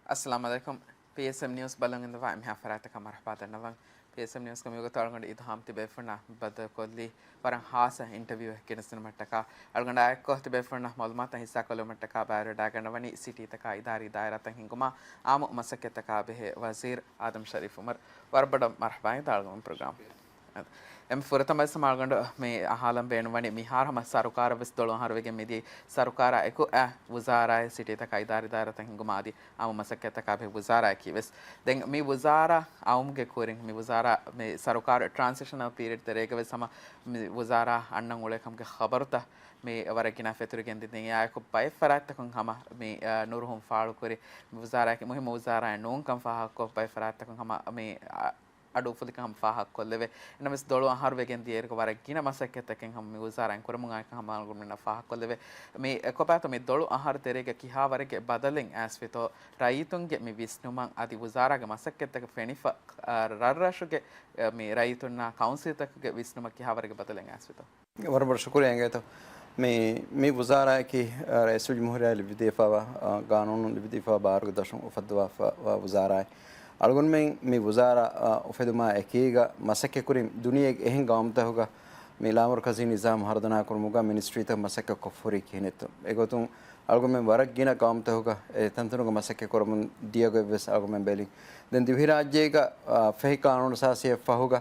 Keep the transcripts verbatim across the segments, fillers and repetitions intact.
އައްސަލާމު ޢަލައިކުމް. ޕީއެސްއެމް ނިއުސް ބަލަން އިންދަވާ މިހާ ފަރާތަކަށް މަރުޙަބާ ދަންނަވަން. ޕީއެސްއެމް ނިއުސްގެ މިވަގުތު އަޅުގަނޑު އިދުހާމް ތިބޭފުޅުންނާ ބައްދަލުކޮށްލީ ވަރަށް ހާއްސަ އިންޓަވިއުއެއް ގެނެސްދިނުމަށްޓަކާ. އަޅުގަނޑާ އެއްކޮށް ތިބޭފުޅުންނަށް މަޢުލޫމާތު ހިއްސާކޮށްލުމަށްޓަކާ ބައިވެރިވެވަޑައިގަންނަވަނީ ސިޓީތަކާ އިދާރީ ދާއިރާތައް ހިންގުމާ އާއްމު މަސައްކަތްތަކާ ބެހޭ ވަޒީރު އާދަމް ޝަރީފް ޢުމަރު. ވަރަށް ބޮޑަށް މަރުޙަބާ އިން ދާޅުގަމުން ޕްރޮގްރާމް. އެންމެ ފުރަތަމަވެސް މާޅޮންގަނޑު މި އަހާލަން ބޭނުންވަނީ މިހާރު ހަމަ ސަރުކާރަށް ވެސް ދޮޅު އަހަރު ވެގެން މިދިޔައީ ސަރުކާރާ އެކު އައި ވުޒާރާއެއް ސިޓީތަކާ އިދާރީ ދާއިރާތައް ހިންގުމާ އަދި އާއްމު މަސައްކަތްތަކާ ބެހޭ ވުޒާރާއަކީ ވެސް. ދެން މި ވުޒާރާ އައުމުގެ ކުރިން މި ވުޒާރާ މި ސަރުކާރު ޓްރާންސިޝަނަލް ޕީރިއަޑް ތެރޭގަ ވެސް ހަމަ މި ވުޒާރާ އަންނަން އުޅޭ ކަމުގެ ޚަބަރުތައް މި ވަރަށް ގިނަ ފެތުރިގެން ދިން ދިން އެއާއެކު ބައެއް ފަރާތްތަކުން ހަމަ މި އަ، ނުރުހުން ފާޅުކުރި މި ވުޒާރާއަކީ މުހިއްމު ވުޒާރާއެއް ނޫންކަން ފާހަގަކޮށް ބައެއް ފަރާތްތަކުން ހަމަ މި އަ، އަޑު އުފުލިކަން ހަމަ ފާހަގަކޮށްލެވޭ. އެނަމަވެސް ދޮޅު އަހަރު ވެގެން ދިޔައިރުގަ ވަރަށް ގިނަ މަސައްކަތްތަކެއް ހަމަ މި ވުޒާރާއިން ކުރަމުން އައިކަން ހަމަ އަޅުގަނޑުމެންނަށް ފާހަގަކޮށްލެވޭ. މި އެކޮބާތޯ މި ދޮޅު އަހަރު ތެރޭގަ ކިހާވަރެއްގެ ބަދަލެއް އައިސްފިތޯ ރައްޔިތުންގެ މި ވިސްނުމަށް އަދި ވުޒާރާގެ މަސައްކަތްތަކަށް ފެނިފަ، އަ، ރަށްރަށުގެ، އަ، މި ރައްޔިތުންނާ ކައުންސިލްތަކުގެ ވިސްނުމަށް ކިހާވަރެއްގެ ބަދަލެއް އައިސްފިތޯ؟ ވަރަށް ބޮޑަށް ޝުކުރިއްޔާ އިނގޭތޯ. މި، މި ވުޒާރާއަކީ، އަ، ރައީސުލްޖުމްހޫރިއްޔާ ލިބިދީފައިވާ، އަ، ގާނޫނުން ލިބިދީފައިވާ ބާރުގެ ދަށުން އުފައްދަވާފައިވާ ވުޒާރާއެއް. އަޅުގަނޑުމެން މި ވުޒާރާ، އަ، އުފެދުމާ އެކީގަ މަސައްކަތްކުރި ދުނިޔޭގެ އެހެން ގައުމުތަކުގަ މި ލާމަރުކަޒީ ނިޒާމް ހަރުދަނާކުރުމުގަ މިނިސްޓްރީތައް މަސައްކަތްކޮށްފަ ހުރީ ކިހިނެއްތޯ. އެގޮތުން އަޅުގަނޑުމެން ވަރަށް ގިނަ ގައުމުތަކުގަ އެ ތަންތަނުގަ މަސައްކަތް ކުރަމުން ދިޔަ ގޮތްވެސް އަޅުގަނޑުމެން ބެލިން. ދެން ދިވެހިރާއްޖޭގަ، އާ، ފެހި ގާނޫނު އަސާސީއެއް ފަހުގަ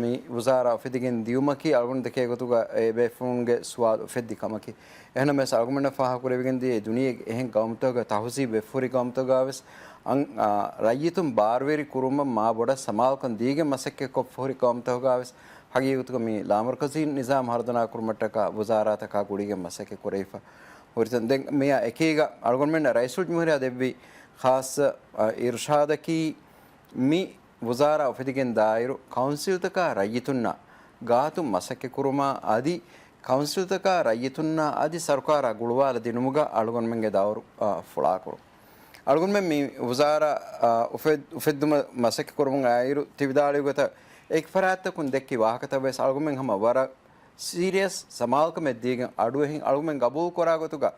މި ވުޒާރާ އުފެދިގެން ދިޔުމަކީ އަޅުގަނޑު ދެކޭ ގޮތުގަ އެ ބޭފުޅުންގެ ސުވާލު އުފެއްދި ކަމަކީ. އެހެނަމެސް އަޅުގަނޑަށް ފާހަގަކުރެވިގެން ދިޔަ ދުނިޔޭގެ އެހެން ގައުމުތަކުގަ ތަހުޒީބު ވެފަ ހުރި ގައުމުތަކުގަ ވެސް އަން-، އާ، ރައްޔިތުން ބާރުވެރި ކުރުމަށް މާ ބޮޑަށް ސަމާލުކަން ދީގެން މަސައްކަތްކޮށްފަ ހުރި ގައުމުތަކުގަ ވެސް ހަގީގަތުގަ މި ލާމަރުކަޒީ ނިޒާމް ހަރުދަނާ ކުރުމަށްޓަކާ ވުޒާރާތަކާ ގުޅިގެން މަސައްކަތް ކުރެވިފަ ހުރިތަން. ދެން މިއާ އެކީގަ އަޅުގަނޑުމެންނަށް ރައީސުލްޖުމްހޫރިއްޔާ ދެއްވި ޚާއްޞަ، އަ، އިރުޝާދަކީ މި ވުޒާރާ އުފެދިގެން ދާއިރު ކައުންސިލްތަކާ ރައްޔިތުންނާ ގާތުން މަސައްކަތްކުރުމާ އަދި ކައުންސިލްތަކާ ރައްޔިތުންނާ އަދި ސަރުކާރާ ގުޅުވާލަ ދިނުމުގަ އަޅުގަނޑުމެންގެ ދައުރު، އާ، ފުޅާކުރުން. އަޅުގަނޑުމެން މި ވުޒާރާ، އާ، އުފެދް-، އުފެއްދުމަށް މަސައްކަތްކުރަމުން އައިއިރު ތި ވިދާޅުވި ގޮތަށް އެކި ފަރާތްތަކުން ދެއްކި ވާހަކަތައް ވެސް އަޅުގަނޑުމެން ހަމަ ވަރަށް ސީރިއަސް ސަމާލުކަމެއް ދީގެން އަޑުއެހިން އަޅުގަނޑުމެން ގަބޫލު ކުރާ ގޮތުގަ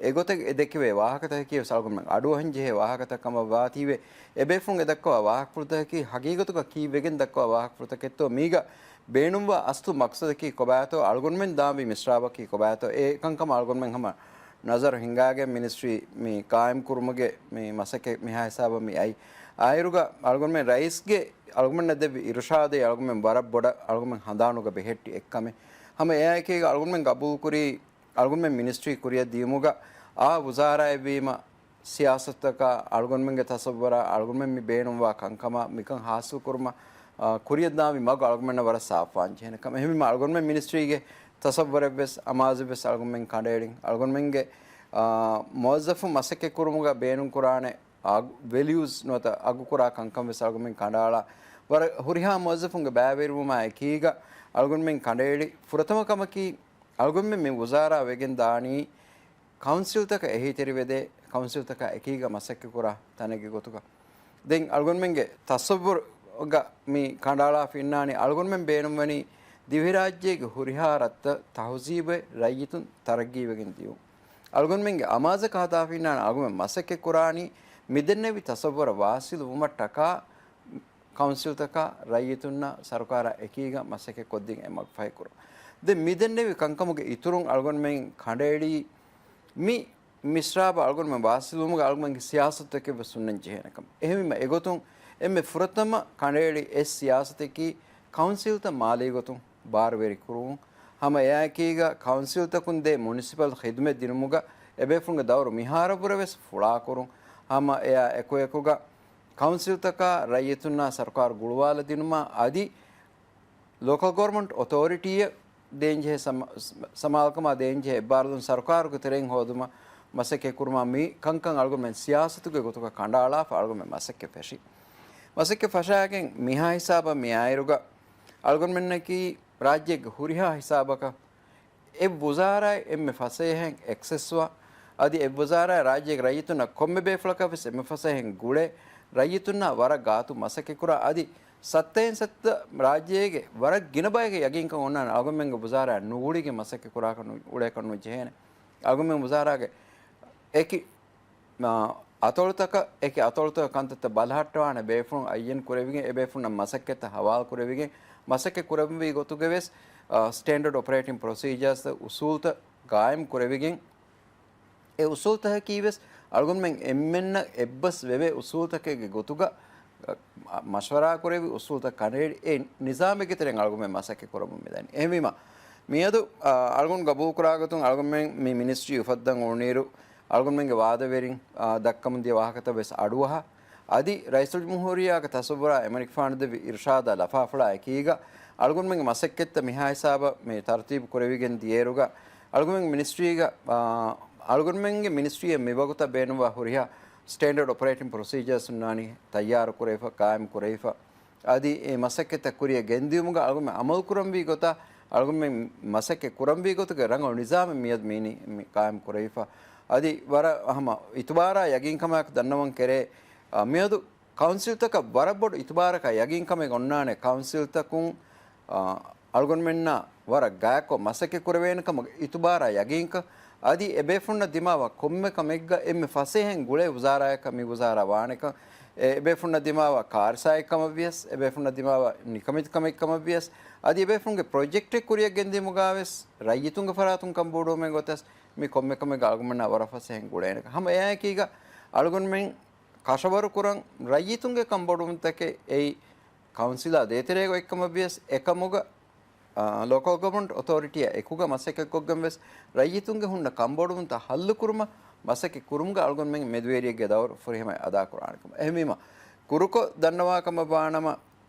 އެގޮތަށް އެ ދެއްކެވޭ ވާހަކަތަކަކީ ވެސް އަޅުގަނޑުމެން އަޑުއަހަން ޖެހޭ ވާހަކަތައް ކަމަށް ވާތީވެ، އެބޭފުޅުން އެ ދައްކަވާ ވާހަކަފުޅުތަކަކީ ހަގީގަތުގަ ކީއްވެގެން ދައްކަވާ ވާހަކަފުޅުތަކެއްތޯ، މީގަ ބޭނުންވާ އަސްލު މަޤްޞަދަކީ ކޮބާތޯ، އަޅުގަނޑުމެން ދާންވީ މިސްރާބަކީ ކޮބާތޯ، އެ ކަންކަމަށް އަޅުގަނޑުމެން ހަމަ ނަޒަރު ހިންގާގެން މިނިސްޓްރީ މި ޤާއިމް ކުރުމުގެ މި މަސައްކަތް މިހާ ހިސާބަށް މި އައީ. އާއިރުގަ އަޅުގަނޑުމެން ރައީސްގެ އަޅުގަނޑަށް ދެއްވި އިރުޝާދެއް އަޅުގަނޑުމެން ވަރަށް ބޮޑަށް އަޅުގަނޑުމެން ހަނދާނުގަ ބެހެއްޓި އެއްކަމެއް. ހަމަ އެއާއެކީގަ އަޅުގަނޑުމެން ގަބޫލުކުރީ، އަޅުގަނޑުމެން މިނިސްޓްރީ ކުރިއަށް ދިޔުމުގަ އާ ވުޒާރާއެއްވީމަ، ސިޔާސަތުތަކާ އަޅުގަނޑުމެންގެ ތަސައްވަރާ އަޅުގަނޑުމެން މި ބޭނުންވާ ކަންކަމާ މިކަން ހާސިލްކުރުމަށް، އާ، ކުރިއަށްދާންވީ މަގު އަޅުގަނޑުމެންނަށް ވަރަށް ސާފުވާން ޖެހޭނެ ކަމަށް. އެހެންވީމަ އަޅުގަނޑުމެން މިނިސްޓްރީގެ ތަސައްވަރެއްވެސް އަމާޒެއްވެސް އަޅުގަނޑުމެން ކަނޑައެޅިން. އަޅުގަނޑުމެންގެ، އާ، މުވައްޒަފު މަސައްކަތްކުރުމުގަ ބޭނުންކުރާނެ އާ، ވެލިއުސް ނުވަތަ އަގުކުރާ ކަންކަން ވެސް އަޅުގަނޑުމެން ކަނޑައަޅާ. ވަރަށް ހުރިހާ މުވައްޒަފުންގެ ބައިވެރިވުމާ އެކީގަ އަޅުގަނޑުމެން ކަނޑައެޅި ފުރަތަމަ ކަމަކީ، އަޅުގަނޑުމެން މި ވުޒާރާ ވެގެން ދާނީ ކައުންސިލްތަކަށް އެހީތެރިވެދޭ، ކައުންސިލްތަކާ އެކީގަ މަސައްކަތްކުރާ ތަނެއްގެ ގޮތުގަ. ދެން އަޅުގަނޑުމެންގެ ތަސައްވުރުގަ މި ކަނޑައަޅާފަ އިންނާނީ، އަޅުގަނޑުމެން ބޭނުންވަނީ ދިވެހިރާއްޖޭގެ ހުރިހާ ރަށްތައް ތަހުޒީބުވެ ރައްޔިތުން ތަރައްގީވެގެން ދިޔުން. އަޅުގަނޑުމެންގެ އަމާޒަކަށް ހަދާފަ އިންނާނެ އަޅުގަނޑުމެން މަސައްކަތް ކުރާނީ މިދެންނެވި ތަސައްވުރަށް ވާސިލު ވުމަށްޓަކާ ކައުންސިލްތަކާ ރައްޔިތުންނާ ސަރުކާރާ އެކީގަ މަސައްކަތް ކޮށްދިން އެ މަގުފަހި ކުރުން. ދެން މިދެންނެވި ކަންކަމުގެ އިތުރުން އަޅުގަނޑުމެން ކަނޑައެޅީ މި މިސްރާބަށް އަޅުގަނޑުމެން ވާސިލުވުމުގަ އަޅުގަނޑުމެންގެ ސިޔާސަތުތަކެއް ވެސް ހުންނަން ޖެހޭނެ ކަމަށް. އެހެންވީމަ އެގޮތުން އެންމެ ފުރަތަމަ ކަނޑައެޅި އެއް ސިޔާސަތަކީ ކައުންސިލްތައް މާލީ ގޮތުން ބާރުވެރި ކުރުވުން. ހަމަ އެއާއެކީގަ ކައުންސިލްތަކުން ދޭ މުނިސިޕަލް ޚިދުމަތް ދިނުމުގަ އެބޭފުޅުންގެ ދައުރު މިހާރަށްވުރެ ވެސް ފުޅާކުރުން. ހަމަ އެއާ އެކުއެކުގަ ކައުންސިލްތަކާ ރައްޔިތުންނާ ސަރުކާރު ގުޅުވާލަދިނުމާ އަދި ލޯކަލް ގޮވަރމަންޓް އޮތޯރިޓީއަށް ދޭންޖެހޭ ސަމާ-، ސަމާލުކަމާ ދޭންޖެހޭ އެއްބާރުލުން ސަރުކާރުގެ ތެރެއިން ހޯދުމަށް މަސައްކަތް ކުރުމާ މި ކަންކަން އަޅުގަނޑުމެން ސިޔާސަތުގެ ގޮތުގަ ކަނޑައަޅާފަ އަޅުގަނޑުމެން މަސައްކަތް ފެށި. މަސައްކަތް ފަށާގެން މިހާ ހިސާބަށް މިއާއިރުގަ އަޅުގަނޑުމެންނަކީ ރާއްޖޭގެ ހުރިހާ ހިސާބަކަށް އެއް ވުޒާރާއެއް އެންމެ ފަސޭހައިން އެކްސެސްވާ، އަދި އެއް ވުޒާރާއެއް ރާއްޖޭގެ ރައްޔިތުންނަށް ކޮންމެ ބޭފުޅަކަށް ވެސް އެންމެ ފަސޭހައިން ގުޅޭ، ރައްޔިތުންނާ ވަރަށް ގާތު މަސައްކަތްކުރާ، އަދި ސައްތައިން ސައްތަ ރާއްޖޭގެ ވަރަށް ގިނަ ބައެއްގެ ޔަގީންކަން އޮންނާނެ އަޅުގަނޑުމެންގެ ވުޒާރާއެއް ނުގުޅިގެން މަސައްކަތް ކުރާކަށް ނު-، އުޅޭކަށް ނުޖެހޭނެ. އަޅުގަނޑުމެން ވުޒާރާގެ އެކި، މާ، އަތޮޅުތަކަށް އެކި އަތޮޅުތަކަށް ކަންތައްތައް ބަލަހައްޓަވާނެ ބޭފުޅުން އައްޔަން ކުރެވިގެން، އެ ބޭފުޅުންނަށް މަސައްކަތްތައް ހަވާލު ކުރެވިގެން، މަސައްކަތް ކުރަންވީ ގޮތުގެ ވެސް، އާ، ސްޓޭންޑަޑް އޮޕަރޭޓިން ޕްރޮސީޖާސް އުސޫލްތައް ގާއިމް ކުރެވިގެން، އެ އުސޫލްތަކަކީ ވެސް އަޅުގަނޑުމެން އެންމެންނަށް އެއްބަސް ވެވޭ އުސޫލްތަކެއްގެ ގޮތުގަ، އަ، މަޝްވަރާ ކުރެވި އުސޫލްތައް ކަނޑައެޅި އެ ނިޒާމެއްގެ ތެރެއިން އަޅުގަނޑުމެން މަސައްކަތް ކުރަމުން މިދަނީ. އެހެންވީމަ، މިއަދު، އަ، އަޅުގަނޑު ގަބޫލުކުރާ ގޮތުން އަޅުގަނޑުމެން މި މިނިސްޓްރީ އުފައްދަން އުޅުނުއިރު، އަޅުގަނޑުމެންގެ ވާދަވެރިން، އާ، ދައްކަމުން ދިޔަ ވާހަކަތައް ވެސް އަޑުއަހާ. އަދި ރައީސުލްޖުމްހޫރިއްޔާގެ ތަސައްވުރާ އެމަނިކުފާނު ދެއްވި އިރުޝާދާ ލަފާފުޅާ އެކީގަ، އަޅުގަނޑުމެންގެ މަސައްކަތްތައް މިހާ ހިސާބަށް މި ތަރުތީބު ކުރެވިގެން ދިޔައިރުގަ، އަޅުގަނޑުމެންގެ މިނިސްޓްރީގަ، އާ، އަޅުގަނޑުމެންގެ މިނިސްޓްރީއަށް މިވަގުތަށް ބޭނުންވާ ހުރިހާ ސްޓޭންޑަޑް އޮޕަރޭޓިން ޕްރޮސީޖާސް ހުންނާނީ ތައްޔާރު ކުރެވިފަ، ގާއިމް ކުރެވިފަ. އަދި އެ މަސައްކަތްތައް ކުރިއަށް ގެންދިޔުމުގަ އަޅުގަނޑުމެން އަމަލު ކުރަންވީ ގޮތަށް، އަޅުގަނޑުމެން މަސައްކަތް ކުރަންވީ ގޮތުގެ ރަނގަޅު ނިޒާމެއް މިއަދު މިއިނީ މި ގާއިމް ކުރެވިފަ. އަދި ވަރަށް ހަމަ އިތުބާރާ ޔަގީންކަމާއެކު ދަންނަވަން ކެރޭ، އަ، މިއަދު ކައުންސިލްތަކަށް ވަރަށް ބޮޑު އިތުބާރަކާ ޔަގީންކަމެއް އޮންނާނެ. ކައުންސިލްތަކުން، އަ، އަޅުގަނޑުމެންނާ ވަރަށް ގާތްކޮށް މަސައްކަތް ކުރެވޭނެ ކަމަށް އިތުބާރާ ޔަގީންކަން، އަދި އެބޭފުޅުންނަށް ދިމާވާ ކޮންމެ ކަމެއްގަ އެންމެ ފަސޭހައިން ގުޅޭ ވުޒާރާއަކަށް މި ވުޒާރާ ވާނެކަން، އެ އެބޭފުޅުންނަށް ދިމާވާ ކާރިސާއެއް ކަމަށް ވިޔަސް، އެބޭފުޅުންނަށް ދިމާވާ ނިކަމެތި ކަމެއް ކަމަށް ވިޔަސް، އަދި އެބޭފުޅުންގެ ޕްރޮޖެކްޓެއް ކުރިއަށް ގެންދިޔުމުގާ ވެސް، ރައްޔިތުންގެ ފަރާތުން ކަން ބޮޑުވުމެއް ގޮތަސް، މި ކޮންމެ ކަމެއްގަ އަޅުގަނޑުމެންނާ ވަރަށް ފަސޭހައިން ގުޅޭނެ. ހަމަ އެއާއެކީގަ އަޅުގަނޑުމެން ކަށަވަރު ކުރަން ރައްޔިތުންގެ ކަންބޮޑުވުންތަކެއް އެއީ ކައުންސިލާ ދޭތެރޭގަ އޮތްކަމަށް ވިޔަސް، އެކަމުގަ، އާ، ލޯކަލް ގަވަރމަންޓް އޮތޯރިޓީއާ އެކުގަ މަސައްކަތްކޮށްގެން ވެސް ރައްޔިތުންގެ ހުންނަ ކަންބޮޑުވުންތައް ހައްލުކުރުމަށް މަސައްކަތް ކުރުމުގަ އަޅުގަނޑުމެން މެދުވެރިއެއްގެ ދައުރު ފުރިހަމައަށް އަދާކުރާނެ ކަމަށް. އެހެންވީމަ، ކުރުކޮށް ދަންނަވާ ކަމަށް ވާނަމަ،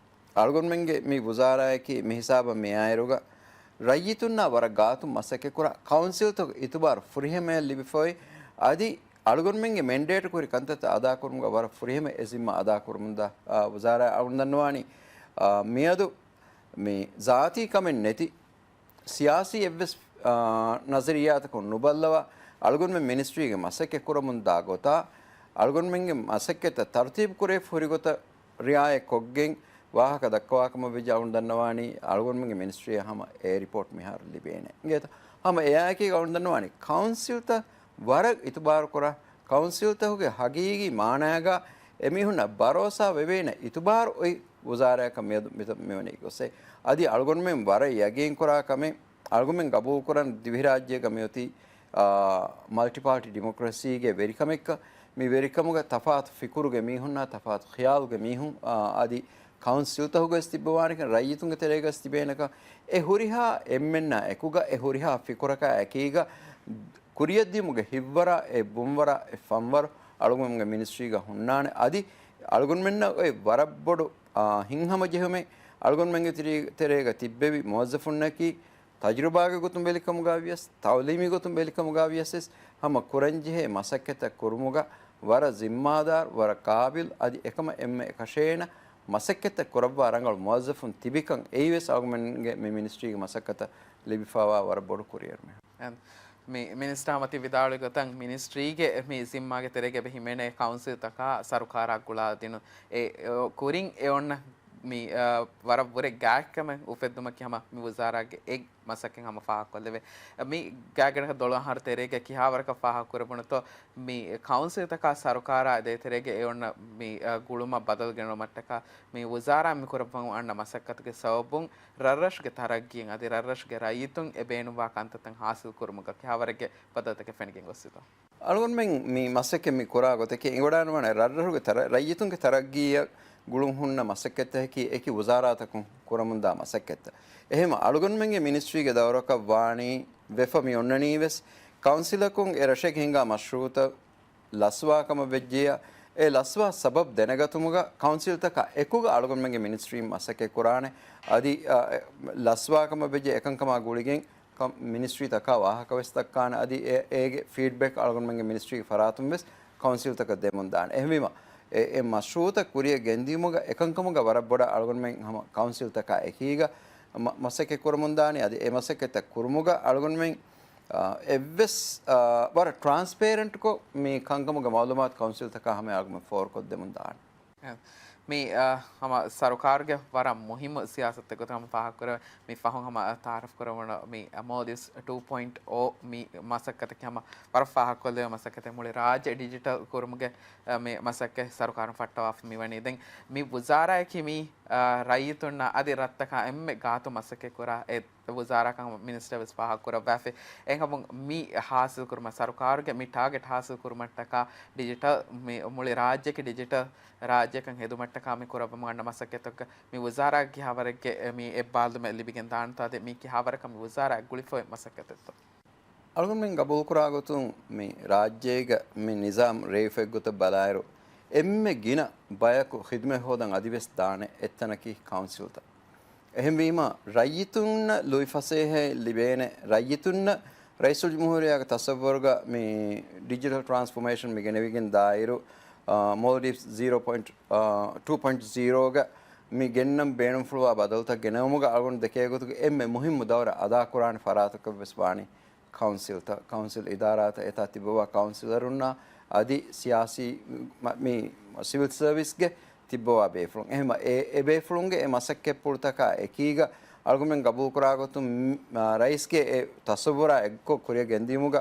އަޅުގަނޑުމެންގެ މި ވުޒާރާއަކީ މި ހިސާބަށް މިއާއިރުގަ ރައްޔިތުންނާ ވަރަށް ގާތުން މަސައްކަތްކުރާ، ކައުންސިލްތަކުގެ އިތުބާރު ފުރިހަމަޔަށް ލިބިފައި، އަދި އަޅުގަނޑުމެންގެ މެންޑޭޓް ކުރި ކަންތައްތައް އަދާކުރުމުގަ ވަރަށް ފުރިހަމަ އެ ޒިންމާ އަދާކުރަމުންދާ، އާ، ވުޒާރާ އަޅުގަނޑު ދަންނަވާނީ، އާ، މިއަދު މި ޒާތީ ކަމެއް ނެތި ސިޔާސީ އެއްވެސް، އާ، ނަޒަރިއްޔާތަކުން ނުބައްލަވާ، އަޅުގަނޑުމެން މިނިސްޓްރީގެ މަސައްކަތް ކުރަމުންދާ ގޮތާ، އަޅުގަނޑުމެންގެ މަސައްކަތްތައް ތަރުތީބު ކުރެވިފަ ހުރި ގޮތަށް ރިއާޔަތްކޮށްގެން ވާހަކަ ދައްކަވާ ކަމަށް ވެއްޖެ އަޅުގަނޑު ދަންނަވާނީ، އަޅުގަނޑުމެންގެ މިނިސްޓްރީއަށް ހަމަ އެ ރިޕޯޓް މިހާރު ލިބޭނެ. އިނގޭތަ؟ ހަމަ އެއާއެކީ އަޅުގަނޑު ދަންނަވާނީ، ކައުންސިލްތައް ވަރަށް އިތުބާރުކުރާ، ކައުންސިލްތަކުގެ ހަގީގީ މާނާގަ އެމީހުންނަށް ބަރޯސާ ވެވޭނެ އިތުބާރު އޮތް ވުޒާރާއަކަށް މިއަދު މިތަ-، މިވަނީ ގޮސް. އަދި އަޅުގަނޑުމެން ވަރަށް ޔަގީންކުރާ ކަމެއް، އަޅުގަނޑުމެން ގަބޫލުކުރަން ދިވެހިރާއްޖޭގަ މިއޮތީ، އާ، މަލްޓިޕާޓީ ޑިމޮކްރަސީގެ ވެރިކަމެއްކަ، މި ވެރިކަމުގަ ތަފާތު ފިކުރުގެ މީހުންނާ، ތަފާތު ޚިޔާލުގެ މީހުން، އާ، އަދި ކައުންސިލްތަކުގަސް ތިއްބަވާނެކަން، ރައްޔިތުންގެ ތެރޭގަސް ތިބޭނެކަން، އެ ހުރިހާ އެންމެންނާ އެކުގަ، އެ ހުރިހާ ފިކުރަކާ އެކީގަ، ކުރިއަށްދިޔުމުގެ ހިތްވަރާ، އެ ބުންވަރާ، އެ ފަންވަރު އަޅުގަނޑުމެންގެ މިނިސްޓްރީގަ ހުންނާނެ. އަދި އަޅުގަނޑުމެންނަށް އޮތް ވަރަށް ބޮޑު، އާ، ހިތްހަމަޖެހުމެއް އަޅުގަނޑުމެންގެ ތެރޭ-، ތެރޭގަ ތިއްބެވި މުވައްޒަފުންނަކީ، ތަޖުރިބާގެ ގޮތުން ބެލިކަމުގަ ވިޔަސް، ތައުލީމީ ގޮތުން ބެލިކަމުގަ ވިޔަސް ވެސް، ހަމަ ކުރަންޖެހޭ މަސައްކަތްތައް ކުރުމުގަ ވަރަށް ޒިންމާދާރު، ވަރަށް ޤާބިލް، އަދި އެކަމަށް އެންމެ އެކަށޭނަ މަސައްކަތްތައް ކުރައްވާ ރަނގަޅު މުވައްޒަފުން ތިބިކަން އެއީވެސް އަޅުގަނޑުމެންގެ މި މިނިސްޓްރީގެ މަސައްކަތަށް ލިބިފައިވާ ވަރަށް ބޮޑު ކުރިއެރުމެއް. އެ، މި މިނިސްޓާ މަތި ވިދާޅުވި ގޮތަށް، މިނިސްޓްރީގެ މި ޒިންމާގެ ތެރޭގަ އެބަ ހިމެނޭ ކައުންސިލްތަކާ ސަރުކާރާ ގުޅާ ދިނުން. އެ، އެ، ކުރިން އެ އޮންނަ މި، އަ، ވަރަށް ވުރެ ގާތްކަމެއް އުފެއްދުމަކީ ހަމަ މި ވުޒާރާގެ އެއް މަސައްކަތް ހަމަ ފާހަގަކޮށްލެވޭ. މި ގާތްގަނޑަކަށް ދޮޅު އަހަރު ތެރޭގަ ކިހާވަރަކަށް ފާހަގަކުރެވުނުތޯ، މި ކައުންސިލްތަކާ ސަރުކާރާ ދޭތެރޭގެ އެ އޮންނަ މި، އަ، ގުޅުމަށް ބަދަލު ގެނައުމަށްޓަކާ މި ވުޒާރާ މި ކުރައްވަން އަންނަ މަސައްކަތުގެ ސަބަބުން ރަށްރަށުގެ ތަރައްގީއަށް އަދި ރަށްރަށުގެ ރައްޔިތުން އެ ބޭނުންވާ ކަންތައްތައް ހާސިލް ކުރުމުގަ ކިހާވަރެއްގެ ބަދަލުތަކެއް ފެނިގެން ގޮސްފިތޯ؟ އަޅުގަނޑުމެން މި މަސައްކަތް މި ކުރާ ގޮތަކީ އެނގިވަޑާންވާނެ ރަށްރަށުގެ ތަރަ-، ރައްޔިތުންގެ ތަރައްގީއަށް ގުޅުން ހުންނަ މަސައްކަތްތަކަކީ އެކި ވުޒާރާތަކުން ކުރަމުންދާ މަސައްކަތްތައް. އެހެންމަ އަޅުގަނޑުމެންގެ މިނިސްޓްރީގެ ދައުރަކަށް ވާނީ ވެފަ މި އޮންނަނީ ވެސް ކައުންސިލަކުން އެ ރަށެއް ހިންގާ މަޝްރޫއުތައް ލަސްވާ ކަމަށް ވެއްޖެޔާ، އެ ލަސްވާ ސަބަބް ދެނެގަތުމުގަ ކައުންސިލްތަކާ އެކުގަ އަޅުގަނޑުމެންގެ މިނިސްޓްރީން މަސައްކަތް ކުރާނެ. އަދި، އަ، އެ، ލަސްވާ ކަމަށް ވެއްޖެ އެކަންކަމާ ގުޅިގެން ކަ-، މިނިސްޓްރީތަކާ ވާހަކަ ވެސް ދައްކާނެ. އަދި އެ، އޭގެ ފީޑްބެކް އަޅުގަނޑުމެންގެ މިނިސްޓްރީގެ ފަރާތުން ވެސް ކައުންސިލްތަކަށް ދެމުން ދާނެ. އެހެންވީމަ، އެ، އެ މަޝްރޫއުތައް ކުރިއަށް ގެންދިޔުމުގަ އެކަންކަމުގަ ވަރަށް ބޮޑަށް އަޅުގަނޑުމެން ހަމަ ކައުންސިލްތަކާ އެކީގަ މަ-، މަސައްކަތް ކުރަމުން ދާނީ. އަދި އެ މަސައްކަތްތައް ކުރުމުގަ އަޅުގަނޑުމެން، އާ، އެއްވެސް، އާ، ވަރަށް ޓްރާންސްޕޭރެންޓްކޮށް މި ކަންކަމުގެ މައުލޫމާތު ކައުންސިލްތަކާ ހަމަޔަށް އަޅުގަނޑުމެން ފޯރުކޮށްދެމުން ދާނެ. މި، އަ، ހަމަ ސަރުކާރުގެ ވަރަށް މުހިއްމު ސިޔާސަތެއް ގޮތަށް ހަމަ ފާހަގަކުރެވޭ، މި ފަހުން ހަމަ ތައާރަފް ކުރެވުނު މި މޯލްޑިވްސް ޓޫ ޕޮއިންޓް އޯ މި މަސައްކަތަކީ ހަމަ ވަރަށް ފާހަގަކޮށްލެވޭ މަސައްކަތެއް. މުޅި ރާއްޖެ ޑިޖިޓަލް ކުރުމުގެ، އަ، މި މަސައްކަތް ސަރުކާރުން ފައްޓަވާފަ މިވަނީ. ދެން މި ވުޒާރާއަކީ މި، އަ، ރައްޔިތުންނަށް އަދި ރަށްތަކާ އެންމެ ގާތު މަސައްކަތް ކުރާ އެ ވުޒާރާކަން މިނިސްޓަރ ވެސް ފާހަގަކުރައްވާފި. އެހެންކަމުން މި ހާސިލް ކުރުމަށް، ސަރުކާރުގެ މި ޓާގެޓް ހާސިލް ކުރުމަށްޓަކާ ޑިޖިޓަލް، މި މުޅި ރާއްޖެއަކީ ޑިޖިޓަލް ރާއްޖެއަކަށް ހެދުމަށްޓަކާ މި ކުރައްވަމުން އަންނަ މަސައްކަތަކަށް މި ވުޒާރާ ކިހާވަރެއްގެ މި އެއްބާރުލުމެއް ލިބިގެން ދާނެތޯ؟ އަދި މި ކިހާވަރަކަށް މި ވުޒާރާ ގުޅިފައި މަސައްކަތެއްތޯ؟ އަޅުގަނޑުމެން ގަބޫލުކުރާ ގޮތުން މި ރާއްޖޭގަ މި ނިޒާމް ރޭވިފައި ގޮތަށް ބަލާއިރު، އެންމެ ގިނަ ބަޔަކު ޚިދުމަތް ހޯދަން އަދިވެސް ދާނެ އެއްތަނަކީ ކައުންސިލްތައް. އެހެންވީމަ، ރައްޔިތުންނަށް ލުއިފަސޭހައެއް ލިބޭނެ، ރައްޔިތުންނަށް ރައީސުލްޖުމްހޫރިއްޔާގެ ތަސައްވަރުގަ މި ޑިޖިޓަލް ޓްރާންސްފޯމޭޝަން މި ގެނެވިގެން ދާއިރު، އާ، މޯލްޑިވްސް ޒީރޯ ޕޮއިންޓް، އާ، ޓޫ ޕޮއިންޓް ޒީރޯގަ މި ގެންނަން ބޭނުންފުޅުވާ ބަދަލުތައް ގެނެވުމުގަ އަޅުގަނޑު ދެކޭ ގޮތުގަ އެންމެ މުހިއްމު ދައުރަށް އަދާކުރާނެ ފަރާތަކަށް ވެސް ވާނީ ކައުންސިލްތައް، ކައުންސިލް އިދާރާތައް، އެތާ ތިއްބަވާ ކައުންސިލަރުންނާ އަދި ސިޔާސީ، މަ-، މި ސިވިލް ސަރވިސްގެ ތިއްބަވާ ބޭފުޅުން. އެހެންވީމަ، އެ، އެ ބޭފުޅުންގެ އެ މަސައްކަތްޕުޅުތަކާ އެކީގަ އަޅުގަނޑުމެން ގަބޫލުކުރާ ގޮތުން، މި، މަ-، ރައީސްގެ އެ ތަސައްވުރާ އެއްކޮށް ކުރިއަށް ގެންދިޔުމުގަ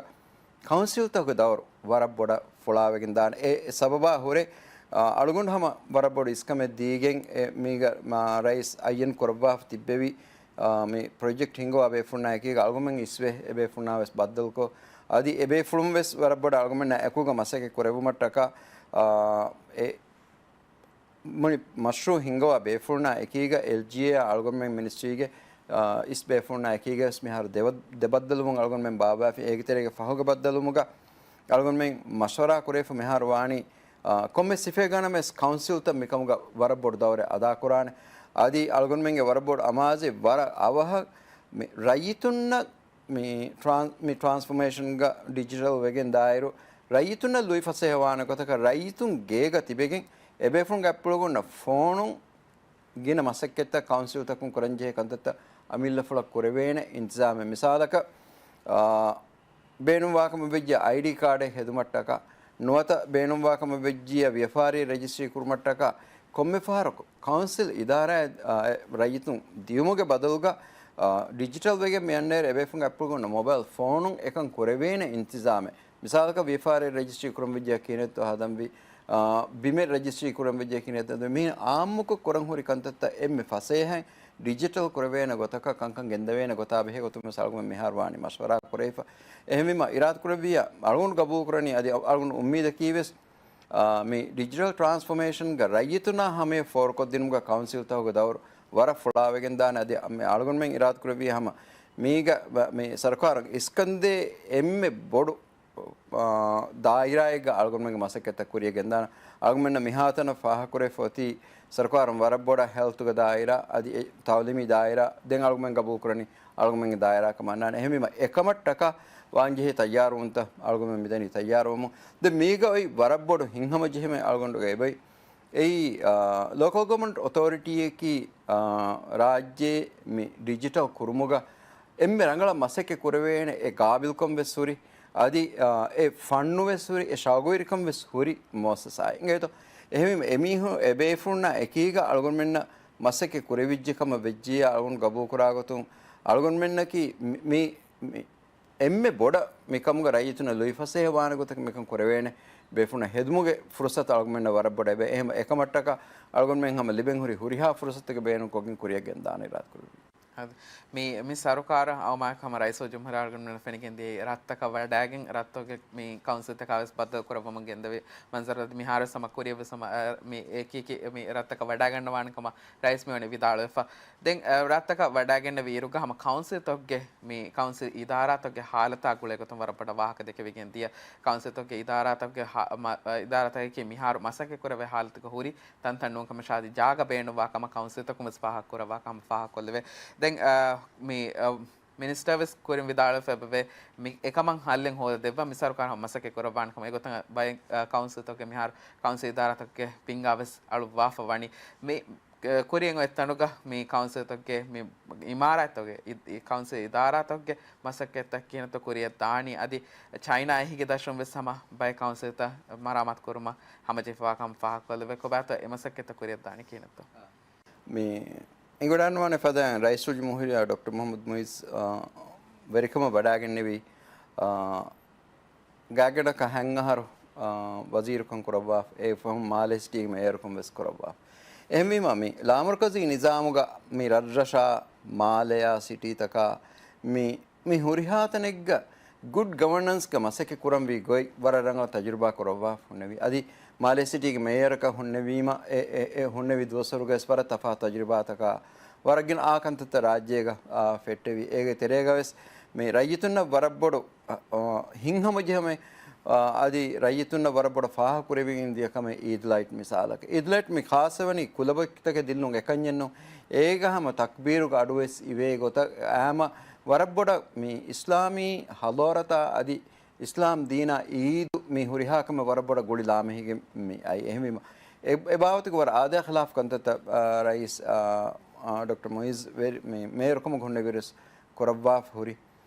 ކައުންސިލްތަކުގެ ދައުރު ވަރަށް ބޮޑަށް ފުޅާވެގެން ދާނެ. އެ، އެ ސަބަބާ ހުރެ، އަ، އަޅުގަނޑު ހަމަ ވަރަށް ބޮޑު އިސްކަމެއް ދީގެން އެ، މީގަ، މާ، ރައީސް އައްޔަން ކުރައްވާފަ ތިއްބެވި، އާ، މި ޕްރޮޖެކްޓް ހިންގަވާ ބޭފުޅުންނާ އެކީގަ އަޅުގަނޑުމެން އިސްވެ، އެ ބޭފުޅުންނާ ވެސް ބައްދަލުކޮށް، އަދި އެ ބޭފުޅުން ވެސް ވަރަށް ބޮޑަށް އަޅުގަނޑުމެންނާ އެކުގަ މަސައްކަތް ކުރެއްވުމަށްޓަކާ، އާ، އެ މުޅި މަޝްރޫއު ހިންގަވާ ބޭފުޅުންނާ އެކީގަ އެލްޖީއޭ އަޅުގަނޑުމެން މިނިސްޓްރީގެ، އާ، އިސް ބޭފުޅުންނާ އެކީގަ ވެސް މިހާރު ދެބަ-، ދެބައްދަލުވުން އަޅުގަނޑުމެން ބާއްވާފި. އޭގެ ތެރޭގަ ފަހުގެ ބައްދަލުވުމުގަ އަޅުގަނޑުމެން މަޝްވަރާ ކުރެވިފަ މިހާރު ވާނީ، އާ، ކޮންމެ ސިފައެއްގަ ނަމަވެސް ކައުންސިލްތައް މިކަމުގަ ވަރަށް ބޮޑު ދައުރެއް އަދާކުރާނެ. އަދި އަޅުގަނޑުމެންގެ ވަރަށް ބޮޑު އަމާޒެއް ވަރަށް އަވަހަށް މި ރައްޔިތުންނަށް މި ޓްރާން-، މި ޓްރާންސްފޯމޭޝަންގަ ޑިޖިޓަލް ވެގެން ދާއިރު، ރައްޔިތުންނަށް ލުއިފަސޭހަވާނެ ގޮތަކަށް ރައްޔިތުން ގޭގަ ތިބެގެން އެބޭފުޅުންގެ އަތްޕުޅުގަ އޮންނަ ފޯނުން ގިނަ މަސައްކަތްތައް ކައުންސިލްތަކުން ކުރަންޖެހޭ ކަންތައްތައް އަމިއްލަފުޅަށް ކުރެވޭނެ އިންތިޒާމެއް. މިސާލަކަށް، އާ، ބޭނުންވާކަމަށް ވެއްޖެ އައިޑީ ކާޑެއް ހެދުމަށްޓަކާ، ނުވަތަ ބޭނުންވާކަމަށް ވެއްޖިއްޔާ ވިޔަފާރި ރަޖިސްޓްރީ ކުރުމަށްޓަކާ، ކޮންމެ ފަހަރަކު ކައުންސިލް އިދާރާއަށް، އާ، އެ ރައްޔިތުން ދިޔުމުގެ ބަދަލުގަ، އާ، ޑިޖިޓަލް ވެގެން މި އަންނައިރު އެބޭފުޅުންގެ އަތްޕުޅުގަ އޮންނަ މޮބައިލް ފޯނުން އެކަން ކުރެވޭނެ އިންތިޒާމެއް. މިސާލަކަށް ވިޔަފާރި ރަޖިސްޓްރީ ކުރަން ވެއްޖެ ކިހިނެއްތޯ ހަދަންވީ، އާ، ބިމެއް ރަޖިސްޓްރީ ކުރަން ވެއްޖެ ކިހިނެއްތޯ ހަދަންވީ. މިހެން އާއްމުކޮށް ކުރަން ހުރި ކަންތައްތައް އެންމެ ފަސޭހައިން ޑިޖިޓަލް ކުރެވޭނެ ގޮތަކަށް ކަންކަން ގެންދެވޭނެ ގޮތާ ބެހޭ ގޮތުން ވެސް އަޅުގަނޑު މިހާރު ވާނީ މަޝްވަރާ ކުރެވިފަ. އެހެންވީމަ، އިރާދަކުރެއްވިއްޔާ އަޅުގަނޑު ގަބޫލުކުރަނީ އަދި އަ-، އަޅުގަނޑު އުއްމީދަކީ ވެސް، އާ، މި ޑިޖިޓަލް ޓްރާންސްފޯމޭޝަންގަ ރައްޔިތުންނާ ހަމަޔަށް ފޯރުކޮށްދިނުމުގަ ކައުންސިލްތަކުގެ ދައުރު ވަރަށް ފުޅާވެގެން ދާނެ. އަދި އަ-، މި އަޅުގަނޑުމެން އިރާދަކުރެއްވިއްޔާ ހަމަ މީގަ ވަ-، މި ސަރުކާރަށް އިސްކަންދޭ އެންމެ ބޮޑު އާ، ދާއިރާއެއްގަ އަޅުގަނޑުމެންގެ މަސައްކަތްތައް ކުރިއަށް ގެންދާނަ. އަޅުގަނޑުމެންނަށް މިހާތަނަށް ފާހަގަކުރެވިފަ އޮތީ ސަރުކާރުން ވަރަށް ބޮޑަށް ހެލްތުގެ ދާއިރާ، އަދި އެ ތައުލީމީ ދާއިރާ، ދެން އަޅުގަނޑުމެން ގަބޫލުކުރަނީ އަޅުގަނޑުމެންގެ ދާއިރާ ކަމަށް އަންނާނެ. އެހެންވީމަ، އެކަމަށްޓަކާ ވާންޖެހޭ ތައްޔާރުވުންތައް އަޅުގަނޑުމެން މިދަނީ ތައްޔާރުވަމުން. ދެން މީގަ އޮތް ވަރަށް ބޮޑު ހިތްހަމަޖެހުމެއް އަޅުގަނޑުގަ އެބައޮތް. އެއީ، އާ، ލޯކަލް ގަވަރމަންޓް އޮތޯރިޓީއަކީ، އާ، ރާއްޖޭ މި ޑިޖިޓަލް ކުރުމުގަ އެންމެ ރަނގަޅަށް މަސައްކަތް ކުރެވޭނެ އެ ގާބިލްކަން ވެސް ހުރި، އަދި، އާ، އެ ފަންނު ވެސް ހުރި، އެ ޝައުގުވެރިކަން ވެސް ހުރި މުއައްސަސާއެއް. އިނގޭތޯ؟ އެހެންވީމަ، އެމީހުން އެބޭފުޅުންނާ އެކީގަ އަޅުގަނޑުމެންނަށް މަސައްކަތް ކުރެވިއްޖެ ކަމަށް ވެއްޖިއްޔާ އަޅުގަނޑު ގަބޫލުކުރާ ގޮތުން އަޅުގަނޑުމެންނަކީ މި، މި، މި އެންމެ ބޮޑަށް މިކަމުގަ ރައްޔިތުންނަށް ލުއިފަސޭހަވާނެ ގޮތަކަށް މިކަން ކުރެވޭނެ ބޭފުޅުންނަށް ހެދުމުގެ ފުރުސަތު އަޅުގަނޑުމެންނަށް ވަރަށް ބޮޑަށް އެބަ. އެހެން އެކަމަށްޓަކާ އަޅުގަނޑުމެން ހަމަ ލިބެން ހުރި ހުރިހާ ފުރުސަތެއްގެ ބޭނުން ކޮށްގެން ކުރިއަށް ގެންދާނެ އިރާދަކުރެއްވި. އަދި މި، މި ސަރުކާރަށް އައުމާއެކު ހަމަ ރައީސުލްޖުމްހޫރިއްޔާ އަޅުގަނޑުމެންނަށް ފެނިގެން ދިޔައީ ރަށްތަކަށް ވަޑައިގެން، ރަށްތަކުގެ މި ކައުންސިލްތަކާ ވެސް ބައްދަލު ކުރައްވަމުން ގެންދެވި މަންޒަރު އަދި މިހާރު ވެސް ހަމަ ކުރިއަށް ވެސް ހަމަ، އަ، މި އެކި އެކި މި ރަށްތަކަށް ވަޑައިގަންނަވާނެ ކަމަށް ރައީސް މިވަނީ ވިދާޅުވެފަ. ދެން، އަ، ރަށްތަކަށް ވަޑައިގެންނެވި އިރުގަ ހަމަ ކައުންސިލްތަކުގެ މި ކައުންސިލް އިދާރާތަކުގެ ހާލަތާ ގުޅޭ ގޮތުން ވަރަށް ބޮޑަށް ވާހަކަ ދެކެވިގެން ދިޔަ، ކައުންސިލްތަކުގެ އިދާރާތަކުގެ ހާ-، މަ-، އަ، އިދާރާތަކަކީ މިހާރު މަސައްކަތް ކުރެވޭ ހާލަތުގަ ހުރި ތަންތަން ނޫން ކަމަށާ އަދި ޖާގަ ބޭނުންވާ ކަމަށް ކައުންސިލްތަކުން ވެސް ފާހަގަ ކުރައްވާ ކަމަށް ފާހަގަކޮށްލެވޭ. ދެން، އަ، މި، އަ، މިނިސްޓަރ ވެސް ކުރިން ވިދާޅުވެފަ އެބަވޭ، މި އެކަމަށް ހައްލެއް ހޯދަ ދެއްވާ މި ސަރުކާރު މަސައްކަތް ކުރައްވާނެ ކަމަށް. އެގޮތަށް ބައެއް، އަ، ކައުންސިލްތަކުގެ މިހާރު ކައުންސިލް އިދާރާތަކުގެ ބިންގާ ވެސް އަޅުއްވާފަ ވަނީ. މި ކުރިއަށް އޮތް ތަނުގަ މި ކައުންސިލްތަކުގެ މި އިމާރާތްތަކުގެ އި-، އި-، ކައުންސިލް އިދާރާތަކުގެ މަސައްކަތްތައް ކިހިނެއްތޯ ކުރިއަށް ދާނީ؟ އަދި ޗައިނާ އެހީގެ ދަށުން ވެސް ހަމަ ބައެއް ކައުންސިލްތައް މަރާމާތު ކުރުމަށް ހަމަޖެހިފައިވާ ކަމަށް ފާހަގަކޮށްލެވޭ. ކޮބާތޯ އެ މަސައްކަތްތައް ކުރިއަށް ދާނީ ކިހިނެއްތޯ؟ މި އެނގިވަޑައިގަންނަވާނެ ފަދައިން ރައީސުލްޖުމްހޫރިއްޔާ ޑޮކްޓަރ މުޙައްމަދު މުޢިއްޒު، އާ، ވެރިކަމަށް ވަޑައިގެންނެވި، އާ، ގާތްގަނޑަކަށް ހަތް އަހަރު، އާ، ވަޒީރުކަން ކުރައްވާފަ، އެއަށް ފަހުން މާލޭ ސިޓީގެ މޭޔަރުކަން ވެސް ކުރައްވާފަ. އެހެންވީމަ، މި ލާމަރުކަޒީ ނިޒާމުގަ މި ރަށްރަށާ، މާލެޔާ، ސިޓީތަކާ، މި، މި ހުރިހާ ތަނެއްގަ ގުޑް ގަވަނަންސްގަ މަސައްކަތް ކުރަންވީ ގޮތް ވަރަށް ރަނގަޅަށް ތަޖުރިބާ ކުރައްވާފަ ހުންނެވި. އަދި މާލޭ ސިޓީގެ މޭޔަރަކަށް ހުންނެވީމަ، އެ، އެ، އެ ހުންނެވި ދުވަސްވަރުގަވެސް ވަރަށް ތަފާތު ތަޖުރިބާތަކާ ވަރަށް ގިނަ އާ ކަންތައްތައް ރާއްޖޭގަ، އާ، ފެއްޓެވި. އޭގެ ތެރޭގަވެސް މި ރައްޔިތުންނަށް ވަރަށް ބޮޑު، އަ، އަ، ހިތްހަމަޖެހުމެއް، އަ، އަދި ރައްޔިތުންނަށް ވަރަށް ބޮޑަށް ފާހަގަކުރެވިގެން ދިޔަ ކަމެއް އީދު ލައިޓް މިސާލަކަށް. އީދު ލައިޓް މި ޚާއްޞަވަނީ ކުލަބައްތަކެއް ދިއްލުން އެކަންޏެއްނު. އޭގަ ހަމަ ތަކްބީރުގެ އަޑުވެސް އިވޭ ގޮތަށް އާމަ ވަރަށް ބޮޑަށް މި އިސްލާމީ ހަޟާރަތާ އަދި އިސްލާމް ދީނާ އީދު މި ހުރިހާ ކަމެއް ވަރަށް ބޮޑަށް ގުޅި ލާމެހިގެން މި އައި. އެހެންވީމަ، އެ، އެ ބާވަތުގެ ވަރަށް އާދަޔާ ޚިލާފު ކަންތައްތައް، އާ، ރައީސް، އާ، އާ، ޑޮކްޓަރ މުޢިއްޒު ވެރި-، މި މޭޔަރުކަމުގަ ހުންނެވިއިރުވެސް ކުރައްވާފަ ހުރި.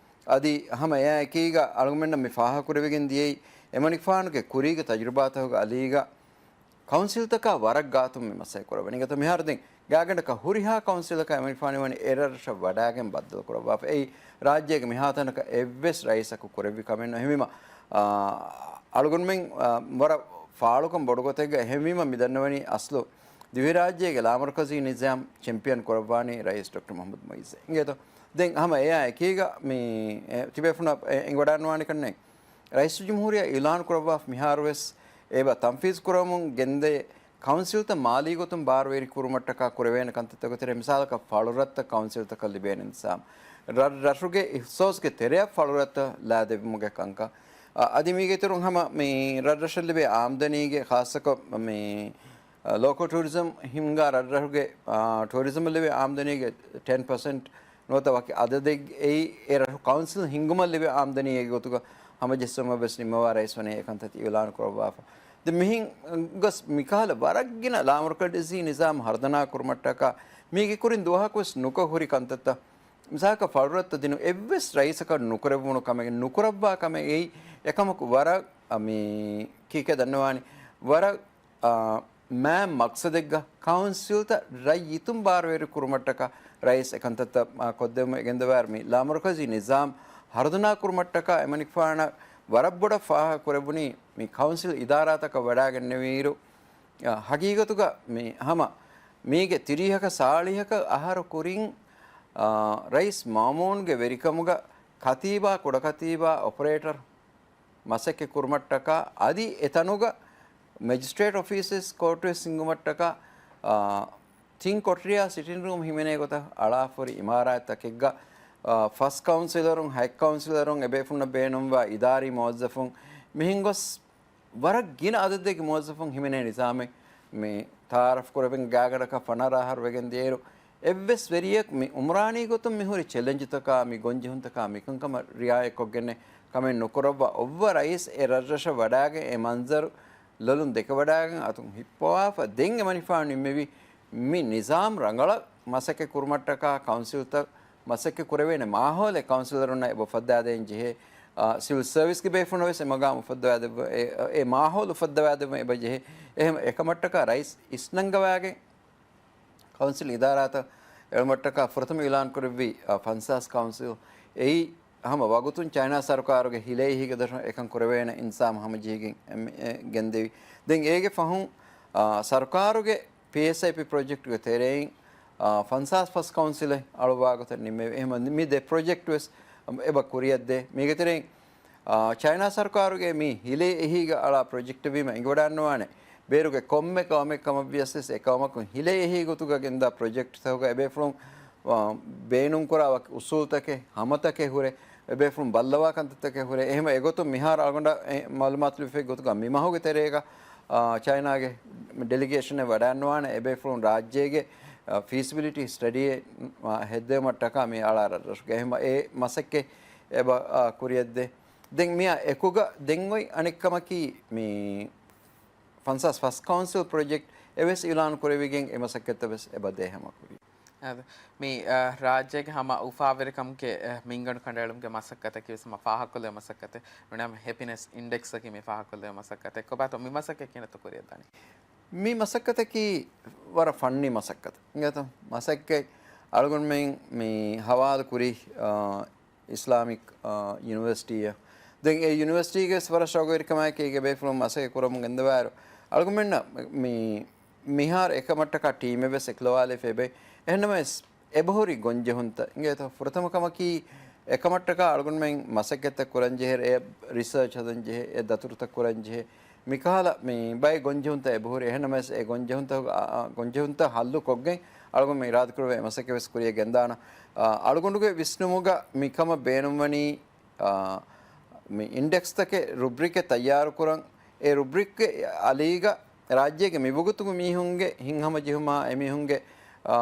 އަދި ހަމަ އެއާ އެކީގަ އަޅުގަނޑުމެންނަށް މި ފާހަގަކުރެވިގެން ދިޔައީ، އެމަނިކުފާނުގެ ކުރީގެ ތަޖުރިބާތަކުގެ އަލީގަ ކައުންސިލްތަކާ ވަރަށް ގާތުން މި މަސައްކަތް ކުރައްވަނީ. އިނގޭތޯ މިހާރު ދެން ގާތްގަނޑަކަށް ހުރިހާ ކައުންސިލަކަށް އެމަނިކުފާނު ވަނީ އެ ރަށްރަށަށް ވަޑައިގެން ބައްދަލު ކުރައްވާފަ. އެއީ ރާއްޖޭގެ މިހާތަނަކަށް އެއްވެސް ރައީސަކު ކުރެއްވި ކަމެއް ނޫން. އެހެންވީމަ، އާ، އަޅުގަނޑުމެން، އާ، ވަރަށް ފާޅުކަން ބޮޑު ގޮތެއްގަ. އެހެންވީމަ މި ދަންނަވަނީ އަސްލު ދިވެހިރާއްޖޭގެ ލާމަރުކަޒީ ނިޒާމް ޗެމްޕިއަން ކުރައްވާނީ ރައީސް ޑޮކްޓަރ މުޙައްމަދު މުޢިއްޒެއް. އިނގޭތޯ؟ ދެން ހަމަ އެއާ އެކީގަ މި، އެ، ތިބޭފުޅުންނަށް އެ، އެނގިވަޑައިގަންނަވާނެ ކަންނޭނގެ. ރައީސުލްޖުމްހޫރިއްޔާ އިޢުލާނު ކުރައްވާފަ މިހާރުވެސް އެބަ ތަންފީޒު ކުރަމުން ގެންދޭ ކައުންސިލްތައް މާލީ ގޮތުން ބާރުވެރި ކުރުމަށްޓަކާ ކުރެވޭނެ ކަންތައްތަކުގެ ތެރޭ މިސާލަކަށް ފަޅުރަށްތައް ކައުންސިލްތަކަށް ލިބޭނެ އިންސާމް. ރަށް، ރަށުގެ އިޚްތިޞާޞްގެ ތެރެއަށް ފަޅުރަށްތައް ލާދެވުމުގެ ކަންކަން. އަ، އަދި މީގެ އިތުރުން ހަމަ މި ރަށްރަށަށް ލިބޭ އާމްދަނީގެ ޚާއްޞަކޮށް މި، އަ، ލޯކަލް ޓޫރިޒަމް ހިންގާ ރަށްރަށުގެ، އާ، ޓޫރިޒަމަށް ލިބޭ އާމްދަނީގެ ޓެން ޕަސެންޓް ނުވަތަ ވަކި އަދަދެއް އެއީ އެ ރަށު ކައުންސިލް ހިންގުމަށް ލިބޭ އާމްދަނީއެއްގެ ގޮތުގަ ހަމަޖެއްސުމަށް ވެސް ނިންމަވާ ރައީސް ވަނީ އެކަންތައް އިޢުލާނު ކުރައްވާފަ. ދެން މިހެން ގޮސް މިކަހަލަ ވަރަށް ގިނަ ލާމަރުކަޒީ ނިޒާމް ހަރުދަނާ ކުރުމަށްޓަކާ މީގެ ކުރިން ދުވަހަކުވެސް ނުކޮށް ހުރި ކަންތައްތައް. މިސާލަކަށް ފަޅުރަށްތައް ދިނުން އެއްވެސް ރައީސަކަށް ނުކުރެވުނު ކަމެއް، ނުކުރައްވާ ކަމެއް އެއީ އެކަމަކު ވަރަށް، އަ، މި ކީކޭ ދަންނަވާނީ ވަރަށް، އާ، މާތް މަޤްޞަދެއްގަ ކައުންސިލްތައް ރައްޔިތުން ބާރުވެރި ކުރުމަށްޓަކާ ރައީސް އެކަންތައްތައް، އާ، ކޮށްދެވުމަށް އެގެންދަވާއިރު މި ލާމަރުކަޒީ ނިޒާމް ހަރުދަނާ ކުރުމަށްޓަކާ އެމަނިކުފާނަށް ވަރަށް ބޮޑަށް ފާހަގަ ކުރެވުނީ މި ކައުންސިލް އިދާރާތަކަށް ވަޑައިގެންނެވިއިރު، އާ، ހަގީގަތުގަ މި ހަމަ މީގެ ތިރީހަކަށް ސާޅީހަކަށް އަހަރު ކުރިން، އާ، ރައީސް މައުމޫންގެ ވެރިކަމުގަ ކަތީބާ، ކުޑަކަތީބާ، އޮޕަރޭޓަރ، މަސައްކަތް ކުރުމަށްޓަކާ އަދި އެތަނުގަ މެޖިސްޓްރޭޓް އޮފީސް ކޯޓުވެސް ހިންގުމަށްޓަކާ، އާ، ތިން ކޮޓަރިއާ ސިޓިން ރޫމް ހިމެނޭ ގޮތަށް އަޅާފަ ހުރި އިމާރާތްތަކެއްގަ، އާ، ފަސް ކައުންސިލަރުން، ހަތް ކައުންސިލަރުން، އެބޭފުޅުންނަށް ބޭނުންވާ އިދާރީ މުވައްޒަފުން މިހެން ގޮސް ވަރަށް ގިނަ އަދަދެއްގެ މުވައްޒަފުން ހިމެނޭ ނިޒާމެއް މި ތައާރަފް ކުރެވެން ގާތްގަނޑަކަށް ފަނަރަ އަހަރު ވެގެން ދިޔައިރު، އެއްވެސް ވެރިޔަކު މި އުމްރާނީ ގޮތުން މިހުރި ޗެލެންޖުތަކާ، މި ގޮންޖެހުންތަކާ، މިކަންކަމަށް ރިއާޔަތްކޮށްގެންނެއް ކަމެއް ނުކުރައްވާ، އޮއްވަ ރައީސް އެ ރަށްރަށަށް ވަޑައިގެން އެ މަންޒަރު ލޮލުން ދެކެވަޑައިގެން އަތުން ހިއްޕަވާފަ، ދެން އެމަނިކުފާނު ނިންމެވި މި ނިޒާމް ރަނގަޅަށް މަސައްކަތް ކުރުމަށްޓަކާ ކައުންސިލްތައް މަސައްކަތް ކުރެވޭނެ މާހައުލެއް ކައުންސިލަރުންނަށް އެބަ އުފައްދާދޭން ޖެހޭ. އާ، ސިވިލް ސަރވިސްގެ ބޭފުޅުންނަށް ވެސް އެ މަގާމު އުފައްދަވާދެއްވ-، އެ، އެ މާހައުލު އުފައްދަވާދެއްވުން އެބަ ޖެހޭ. އެހެން އެކަމަށްޓަކާ ރައީސް އިސްނަންގަވާގެން ކައުންސިލް އިދާރާތައް އެޅުމަށްޓަކާ ފުރަތަމަ އިޢުލާން ކުރެއްވި، އާ، ފަންސާސް ކައުންސިލް އެއީ ހަމަ ވަގުތުން ޗައިނާ ސަރުކާރުގެ ހިލޭ އެހީގެ ދަށުން އެކަން ކުރެވޭނެ އިންޒާމް ހަމަޖެހިގެން އެ، އެ، ގެންދެވި. ދެން އޭގެ ފަހުން، އާ، ސަރުކާރުގެ ޕީއެސްއައިޕީ ޕްރޮޖެކްޓްގެ ތެރެއިން، އާ، ފަންސާސް ފަސް ކައުންސިލެއް އަޅުވާ ގޮތަށް ނިންމެވި. އެހެން މި ދެ ޕްރޮޖެކްޓް ވެސް އެބަ ކުރިއަށްދޭ. މީގެ ތެރެއިން، އާ، ޗައިނާ ސަރުކާރުގެ މި ހިލޭ އެހީގަ އަޅާ ޕްރޮޖެކްޓް ވީމަ އެނގިވަޑައިންނަވާނެ. ބޭރުގެ ކޮންމެ ގައުމެއް ކަމަށްވިޔަސް ވެސް އެ ގައުމަކުން ހިލޭ އެހީ ގޮތުގަ ގެންދާ ޕްރޮޖެކްޓްތަކުގަ އެބޭފުޅުން، އާ، ބޭނުންކުރާ ވަކި އުސޫލްތަކެއް، ހަމަތަކެއް ހުރެ، އެބޭފުޅުން ބައްލަވާ ކަންތައްތަކެއް ހުރޭ. އެހެން އެގޮތުން މިހާރު އަޅުގަނޑަށް އެ މައުލޫމާތު ލިބިފައި ގޮތުގަ މި މަހުގެ ތެރޭގަ، އާ، ޗައިނާގެ ޑެލިގޭޝަނެއް ވަޑައިންނަވާނެ އެބޭފުޅުން ރާއްޖޭގެ، އާ، ފީސިބިލިޓީ ސްޓަޑީއެއް، އާ، ހެއްދެވުމަށްޓަކާ މި އަޅާ ރަށްރަށުގެ. އެހެން އެ މަސައްކަތް އެބަ، އާ، ކުރިއަށްދޭ. ދެން މިއާ އެކުގަ ދެން އޮތް އަނެއްކަމަކީ މި ފަންސާސް ފަސް ކައުންސިލް ޕްރޮޖެކްޓް އެވެސް އިއުލާން ކުރެވިގެން އެ މަސައްކަތްތައް ވެސް އެބަ ދޭހަމަ ކުރީ. އާދެ، މި، އަ، ރާއްޖޭގެ ހަމަ އުފާވެރިކަމުގެ، އަ، މިންގަނޑު ކަނޑައެޅުމުގެ މަސައްކަތަކީ ވެސް ހަމަ ފާހަގަކޮށްލެވޭ މަސައްކަތެއް. ނޫނީ ހެޕިނެސް އިންޑެކްސްއަކީ މި ފާހަގަކޮށްލެވޭ މަސައްކަތެއް. ކޮބާތޯ މި މަސައްކަތް ކިހިނެއްތޯ ކުރިއަށްދާނީ؟ މި މަސައްކަތަކީ ވަރަށް ފަންނީ މަސައްކަތެއް. އިނގޭތޯ މަސައްކަތް އަޅުގަނޑުމެން މި ހަވާލު ކުރީ، އާ، އިސްލާމިކް، އާ، ޔުނިވަރސިޓީއަށް. ދެން އެ ޔުނިވަރސިޓީގެ ވެސް ވަރަށް ޝައުގުވެރިކަމާއެކީ އޭގެ ބޭފުޅުން މަސައްކަތް ކުރަމުން ގެންދަވާއިރު، އަޅުގަނޑުމެންނަށް މި، މިހާރު އެކަމަށްޓަކާ ޓީމެއް ވެސް އެކުލަވާލެވިފައި އެބައި. އެހެންނަމަވެސް، އެބަހުރި ގޮންޖެހުންތައް އިނގޭތޯ. ފުރަތަމަ ކަމަކީ، އެކަމަށްޓަކާ އަޅުގަނޑުމެން މަސައްކަތްތައް ކުރަންޖެހޭ، ރޭ ރިސާޗް ހަދަންޖެހޭ، އެ ދަތުރުތައް ކުރަންޖެހޭ، މިކަހަލަ މި ބައެއް ގޮންޖެހުންތައް އެބަހުރި. އެހެންނަމަވެސް، އެ ގޮންޖެހުންތައް، އާ، އާ، ގޮންޖެހުންތައް ހައްލު ކޮށްގެން އަޅުގަނޑު މި އިރާދަކުރެވޭ މަސައްކަތް ވެސް ކުރިއަށް ގެންދާނަން. އާ، އަޅުގަނޑުގެ ވިސްނުމުގަ މިކަމަށް ބޭނުންވަނީ، އާ، މި އިންޑެކްސްތަކެއް ރުބްރިކެއް ތައްޔާރުކުރަން، އެ ރުބްރިކްގެ އަލީގަ ރާއްޖޭގެ މިވަގުތުގެ މީހުންގެ ހިތްހަމަޖެހުމާ، އެމީހުންގެ، އާ،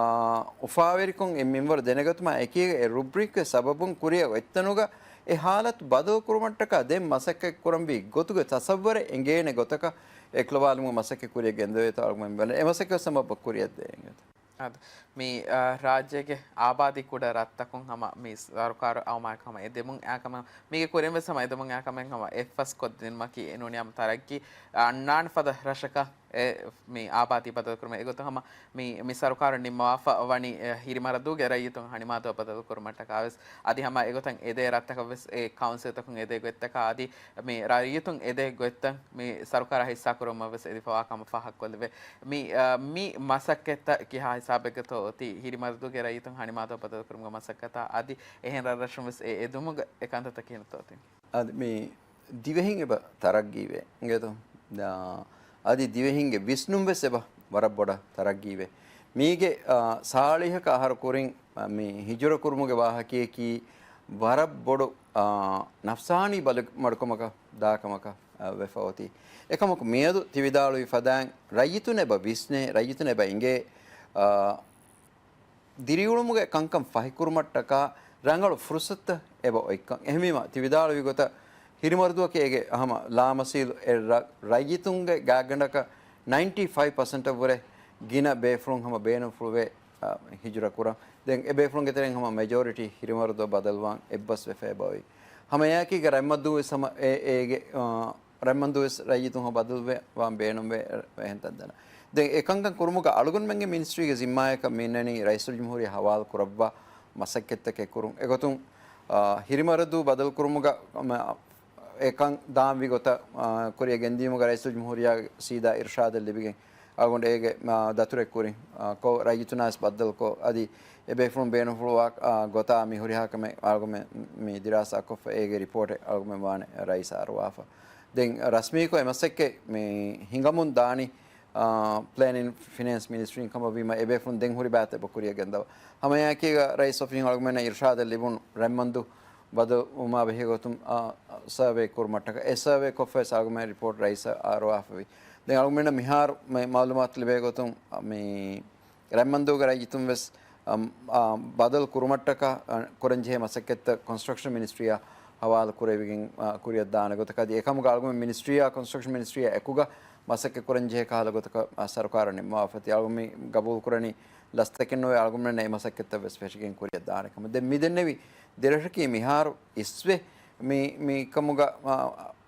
އުފާވެރިކޮށް އެ މިންވަރު ދެނެގަތުމާ އެކީގަ އެ ރުބްރިކްގެ ސަބަބުން ކުރިއަށް އޮތްތަނުގަ އެ ހާލަތު ބަދަލު ކުރުމަށްޓަކާ ދެން މަސައްކަތް ކުރަންވީ ގޮތުގެ ތަސައްވަރެއް އެނގޭނެ ގޮތަކަށް އެކުލަވާލުމުގެ މަސައްކަތް ކުރިއަށް ގެންދަވޭތޯ އަޅުގަނޑު ބަލަން. އެ މަސައްކަތް ސަމައްބަ ކުރިއަށް ދޭން. އާދެ، މި، އާ، ރާއްޖޭގެ އާބާދީ ކުޑަ ރަށްތަކުން ހަމަ މި ސަރުކާރު އައުމާއެކު ހަމަ އެ ދެމުން އާ ކަމެއް، މީގެ ކުރިން ވެސް ހަމަ އެ ދެމުން އާ ކަމެއް ހަމަ އެއްފަސްކޮށްދިނުމަކީ ނޫނީ ހަމަ ތަރައްގީ އަންނާނެ ފަދަ ރަށަކަށް އެ މި އާބާދީ ބަދަލުކުރުމަށް. އެގޮތުން ހަމަ މި، މި ސަރުކާރު ނިންމަވާފަ ވަނީ، އެ، ހިރިމަރަދޫގެ ރައްޔިތުން ހަނިމާދުއަށް ބަދަލުކުރުމަށްޓަކާ ވެސް. އަދި ހަމަ އެގޮތަށް އެދޭ ރަށްތަކަށް ވެސް އެ ކައުންސިލްތަކުން އެދޭ ގޮތްތަކާ އަދި މި ރައްޔިތުން އެދޭ ގޮތްތައް މި ސަރުކާރާ ހިއްސާކުރުމަށް ވެސް އެދިފަވާ ކަމަށް ފާހަގަކޮށްލެވޭ. މި، އަ، މި މަސައްކަތްތައް ކިހާ ހިސާބެއްގަތޯ އޮތީ؟ ހިރިމަރަދޫގެ ރައްޔިތުން ހަނިމާދުއަށް ބަދަލުކުރުމުގެ މަސައްކަތާ އަދި އެހެން ރަށްރަށުން ވެސް އެ އެދުމުގެ އެ ކަންތައްތައް ކިހިނެއްތޯ އޮތީ؟ އަދި މި ދިވެހިން އެބަ ތަރައްގީވޭ އިނގޭތޯ؟ ދާ، އަދި ދިވެހިންގެ ވިސްނުން ވެސް އެބަ ވަރަށް ބޮޑަށް ތަރައްގީވޭ. މީގެ، އާ، ސާޅީހަކަށް އަހަރު ކުރިން، އާ، މި ހިޖުރަ ކުރުމުގެ ވާހަކަޔަކީ ވަރަށް ބޮޑު، އާ، ނަފްސާނީ ބަލި މަޑުކަމަކަށް ދާ ކަމަކަށް، އާ، ވެފަ އޮތީ. އެކަމަކު މިއަދު ތި ވިދާޅުވި ފަދައިން ރައްޔިތުން އެބަ ވިސްނޭ، ރައްޔިތުން އެބަ އިނގޭ، އާ، ދިރިއުޅުމުގެ ކަންކަން ފަހިކުރުމަށްޓަކާ ރަނގަޅު ފުރުސަތުތައް އެބަ އޮތްކަން. އެހެންވީމަ، ތި ވިދާޅުވި ގޮތަށް ހިރިމަރުދުއަކީ އޭގެ ހަމަ ލާމަސީލު އެއް ރަ-، ރައްޔިތުންގެ ގާތްގަނޑަކަށް ނައިންޓީ ފައިވް ޕަސެންޓަށް ވުރެ ގިނަ ބޭފުޅުން ހަމަ ބޭނުންފުޅުވޭ، އަ، ހިޖުރަ ކުރަން. ދެން އެ ބޭފުޅުންގެ ތެރެއިން ހަމަ މެޖޯރިޓީ ހިރިމަރުދުއަށް ބަދަލުވާން އެއްބަސްވެފަ އެބައޮތް. ހަމަ އެއާއެކީގަ ރަތްމަދޫ ވެސް ހަމަ އެ-، އޭގެ، އަ، ރަތްމަންދޫ ވެސް ރައްޔިތުން ބަދަލުވެ ވާން ބޭނުންވޭ އެހެން ތަންތަނަށް. ދެން އެކަންކަން ކުރުމުގަ އަޅުގަނޑުމެންގެ މިނިސްޓްރީގެ ޒިންމާއަކަށް މި އިންނަނީ ރައީސުލްޖުމްހޫރިއްޔާ ހަވާލު ކުރައްވާ މަސައްކަތްތަކެއް ކުރުން. އެގޮތުން، އާ، ހިރިމަރަދޫ ބަދަލުކުރުމުގަ، މަ، އެކަން ދާންވީ ގޮތަށް، އާ، ކުރިއަށް ގެންދިޔުމުގަ ރައީސުލްޖުމްހޫރިއްޔާ ސީދާ އިރުޝާދެއް ލިބިގެން އަޅުގަނޑު އޭގެ، އާ، ދަތުރެއް ކުރިން، އާ، ކޮށް ރައްޔިތުންނާވެސް ބައްދަލުކޮށް، އަދި އެބޭފުޅުން ބޭނުންފުޅުވާ، އާ، ގޮތާ މި ހުރިހާ ކަމެއް އަޅުގަނޑުމެން މި ދިރާސާކޮށްފަ އޭގެ ރިޕޯޓެއް އަޅުގަނޑުމެން ވާނެ ރައީސަށް އަރުވާފަ. ދެން ރަސްމީކޮށް އެ މަސައްކަތް މި ހިނގަމުން ދާނީ، އާ، ޕްލޭނިން ފިނޭންސް މިނިސްޓްރީން ކަމަށް ވީމަ، އެބޭފުޅުން ދެން ހުރި ބައިތައް އެބަ ކުރިއަށް ގެންދަވާ. ހަމައެއާއެކީގަ ރައީސް އޮފީހުން އަޅުގަމެންނަށް އިރުޝާދެއް ލިބުނު ރަތްމަންދު ބަދަލުވުމާ ބެހޭ ގޮތުން، އާ، ސަރވޭ ކުރުމަށްޓަކަ އެ ސަރވޭ ކޮށްފަވެސް އަޅުގަމެން ރިޕޯޓް ރައީސަށް އަރުވާފަވި. ދެން އަޅުގަމެންނަށް މިހާރު މި މައުލޫމާތު ލިބޭ ގޮތުން، މި ރަތްމަންދޫގެ ރައްޔިތުން ވެސް، އަ، އަ، ބަދަލު ކުރުމަށްޓަކާ، އަ، ކުރަންޖެހޭ މަސައްކަތްތައް ކޮންސްޓްރަކްޝަން މިނިސްޓްރީއާ ހަވާލު ކުރެވިގެން، އަ، ކުރިއަށް ދާނެ ގޮތަކަށް އަދި އެކަމުގަ އަޅުގަމެން މިނިސްޓްރީއާ ކޮންސްޓްރަކްޝަން މިނިސްޓްރީއާ އެކުގަ މަސައްކަތް ކުރަންޖެހޭ ކަހަލަ ގޮތަކަށް، އަ، ސަރުކާރަށް ނިންމަވާފަ އޮތީ. އަޅުގަމެން ގަބޫލު ކުރަނީ ލަސްތަކެއް ނުވެ އަޅުގަމެންނަށް އެ މަސައްކަތްތައް ވެސް ފެށިގެން ކުރިއަށް ދާނެ ކަމަށް. ދެން މި ދެންނެވި ދެރަށަކީ މިހާރު އިސްވެ މި، މި ކަމުގަ، އަ،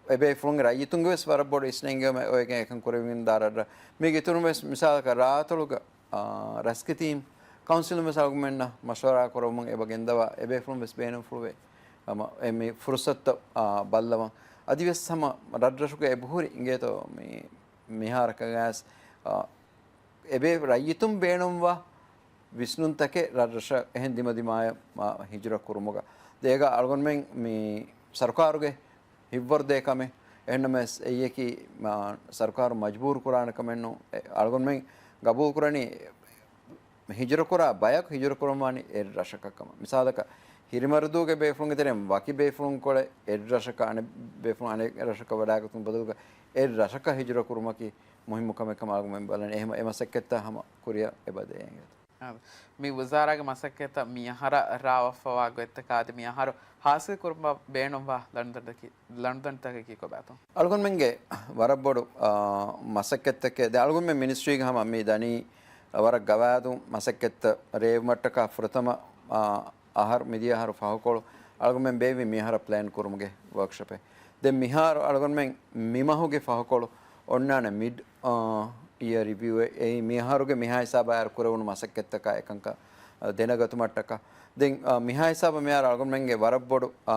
އެބޭފުޅުންގެ ރައްޔިތުންގެ ވެސް ވަރަށް ބޮޑު އިސްނެންގެވުމެއް އޮވެގެން އެކަން ކުރެވިގެން ދާ ރަށްރަށް. މީގެ އިތުރުން ވެސް މިސާލަކަށް ރާއަތޮޅުގަ، އާ، ރަސްގެ ތީމް ކައުންސިލުން ވެސް އަޅުގަނޑުމެންނަށް މަޝްވަރާ ކުރައްވަމުން އެބަ ގެންދަވާ އެބޭފުޅުން ވެސް ބޭނުންފުޅުވޭ. ހަމަ އެ މި ފުރުސަތުތައް، އާ، ބައްލަވަން. އަދިވެސް ހަމަ ރަށްރަށުގަ އެބަހުރި އިނގޭތޯ މި މިހާރަކަށް ގާސް، އާ، އެބޭ ރައްޔިތުން ބޭނުންވާ ވިސްނުންތަކެއް ރަށްރަށަށް އެހެން ދިމަދިމާޔަށް، އާ، ހިޖުރަ ކުރުމުގަ. ދޭގަ އަޅުގަނޑުމެން މި ސަރުކާރުގެ ހިތްވަރުދޭ ކަމެއް. އެހެންނަމަވެސް އެއީކީ، މާ، ސަރުކާރު މަޖްބޫރު ކުރާނެ ކަމެއް ނޫން. އެ، އަޅުގަނޑުމެން ގަބޫލު ކުރަނީ ހިޖުރަ ކުރާ ބަޔަކު ހިޖުރަ ކުރަންވާނީ އެއް ރަށަކަށް ކަމަށް. މިސާލަކަށް، ހިރިމަރަދޫގެ ބޭފުޅުންގެ ތެރެއިން ވަކި ބޭފުޅުންކޮޅެއް އެއް ރަށަކަށް އަނެއް ބޭފުޅުން އަނެއް ރަށަކަށް ވަޑާގަތުން ބަދަލުގަ އެއް ރަށަކަށް ހިޖުރަ ކުރުމަކީ މުހިއްމު ކަމެއް ކަމަށް އަޅުގަނޑުމެން ބަލަނީ. އެހެން އެ މަސައްކަތްތައް ހަމަ ކުރިއަށް އެބަ ދޭ އިނގޭތޯ. އާދެ. މި ވުޒާރާގެ މަސައްކަތަށް މި އަހަރަށް ރާވާފަވާ ގޮތްތަކާ އަދި މި އަހަރު ހާސިލް ކުރުމަށް ބޭނުންވާ ލަނޑުދަނޑަކީ، ލަނޑުދަނޑުތަކަކީ ކޮބާތޯ؟ އަޅުގަނޑުމެންގެ ވަރަށް ބޮޑު، އާ، މަސައްކަތްތަކެއް ދެ އަޅުގަނޑުމެން މިނިސްޓްރީގެ ހަމަ މި ދަނީ ވަރަށް ގަވާއިދު މަސައްކަތްތައް ރޭވުމަށްޓަކާ ފުރަތަމަ، އާ، އަހަރު މިދިޔަ އަހަރު ފަހުކޮޅު އަޅުގަނޑުމެން ބޭއްވި މިއަހަރަށް ޕްލޭން ކުރުމުގެ ވޯކްޝޮޕެއް. ދެން މިހާރު އަޅުގަނޑުމެން މިމަހުގެ ފަހުކޮޅު އޮންނާނެ މިޑް، އާ، އިޔަރ ރިވިއުއެއް. އެއީ މިއަހަރުގެ މިހާ ހިސާބަށް އައިރު ކުރެވުނު މަސައްކަތްތަކާ އެކަންކަން، އާ، ދެނެގަތުމަށްޓަކާ. ދެން، އާ، މިހާ ހިސާބަށް މިހާރު އަޅުގަނޑުމެންގެ ވަރަށް ބޮޑު، އާ،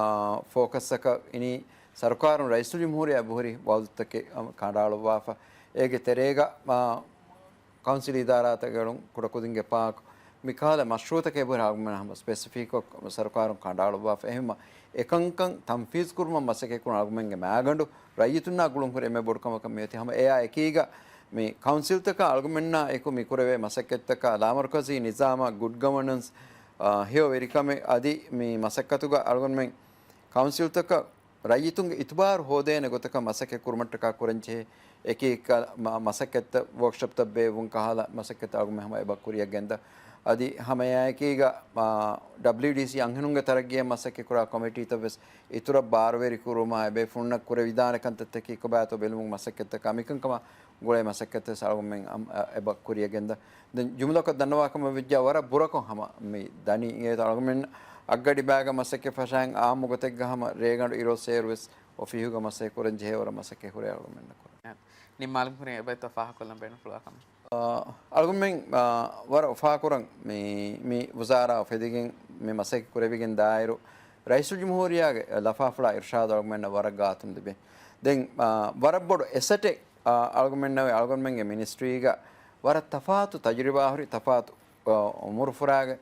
ފޯކަސްއަކަށް އިނީ ސަރުކާރުން ރައީސުލްޖުމްހޫރިއްޔާ އެބަހުރި ވައުދުތަކެއް، އާ، ކަނޑައަޅުއްވާފަ. އޭގެ ތެރޭގަ، އާ، ކައުންސިލް އިދާރާތަކެއް އެޅުން، ކުޑަކުދިންގެ ޕާކް، މިކަހަލަ މަޝްރޫއުތަކެއް އެބަހުރި އަޅުގަނޑުމެން ހަމަ ސްޕެސިފިކްކޮށް ސަރުކާރުން ކަނޑައަޅުއްވާފަ. އެހެންމަ އެކަންކަން ތަންފީޒު ކުރުމަށް މަސައްކަތް ކުރުން އަޅުގަނޑުމެންގެ މައިގަނޑު ރައްޔިތުންނާ ގުޅުން ހުރި އެންމެ ބޮޑު ކަމަކަށް މިއޮތީ. ހަމަ އެއާ އެކީގަ މި ކައުންސިލްތަކާ އަޅުގަނޑުމެންނާ އެކު މި ކުރެވޭ މަސައްކަތްތަކާ ލާމަރުކަޒީ ނިޒާމާ ގުޑް ގަވަނަންސް، އާ، ހެޔޮ ވެރިކަމެއް އަދި މި މަސައްކަތުގަ އަޅުގަނޑުމެން ކައުންސިލްތަކަށް ރައްޔިތުންގެ އިތުބާރު ހޯދޭނެ ގޮތަކަށް މަސައްކަތް ކުރުމަށްޓަކާ ކުރަންޖެހޭ އެކި ކަ-، މަ-، މަސައްކަތްތައް ވޯކްޝޮޕްތައް ބޭއްވުން ކަހަލަ މަސައްކަތް އަޅުގަނޑުމެން ހަމަ އެބަ ކުރިއަށް ގެންދަ. އަދި ހަމައެއާއެކީގަ، އާ، ޑަބްލިޔުޑީސީ އަންހެނުންގެ ތަރައްގީއަށް މަސައްކަތް ކުރާ ކޮމިޓީތައް ވެސް އިތުރަށް ބާރުވެރި ކުރުމާ އެބޭފުޅުންނަށް ކުރެވިދާނެ ކަންތައްތަކީ ކޮބާތޯ ބެލުމުގެ މަސައްކަތްތަކާ މިކަންކަމާ ގުޅޭ މަސައްކަތް ވެސް އަޅުގަނޑުމެން އަމް-، އަ، އެބަ ކުރިއަށް ގެންދަ. ދެން ޖުމްލަކޮށް ދަންނަވާ ކަމަށް ވެއްޖާ ވަރަށް ބުރަކޮށް ހަމަ މި ދަނީ އިނގޭތޯ އަޅުގަނޑުމެން އަށްގަޑި ބައިގަ މަސައްކަތް ފަށާއިން އާއްމު ގޮތެއްގަ ހަމަ ރޭގަނޑު އިރު ސޭރު ވެސް އޮފީހުގަ މަސައްކަތް ކުރަން ޖެހޭ ވަރަށް މަސައްކަތް ހުރޭ އަޅުގަނޑުމެންނަށް ކުރަން. ނިންމާލުން ކުރިން އެބައިތޯ ފާހަގަކޮށްލަން ބޭނުންފުޅުވާ ކަމެއް. އާ، އަޅުގަނޑުމެން، އާ، ވަރަށް އުފާކުރަން މި، މި ވުޒާރާ އުފެދިގެން މި މަސައްކަތް ކުރެވިގެން ދާއިރު ރައީސުލްޖުމްހޫރިއްޔާގެ ލަފާފުޅާ އިރުޝާދު އަޅުގަނޑުމެންނަށް ވަރަށް ގާތުން ލިބޭ. ދެން، އާ، ވަރަށް ބޮޑު އެސެޓެއް، އާ، އަޅުގަނޑުމެންނަށް އަޅުގަނޑުމެންގެ މިނިސްޓްރީގަ ވަރަށް ތަފާތު ތަޖުރިބާ ހުރި ތަފާތު، އާ، އުމުރުފުރާގެ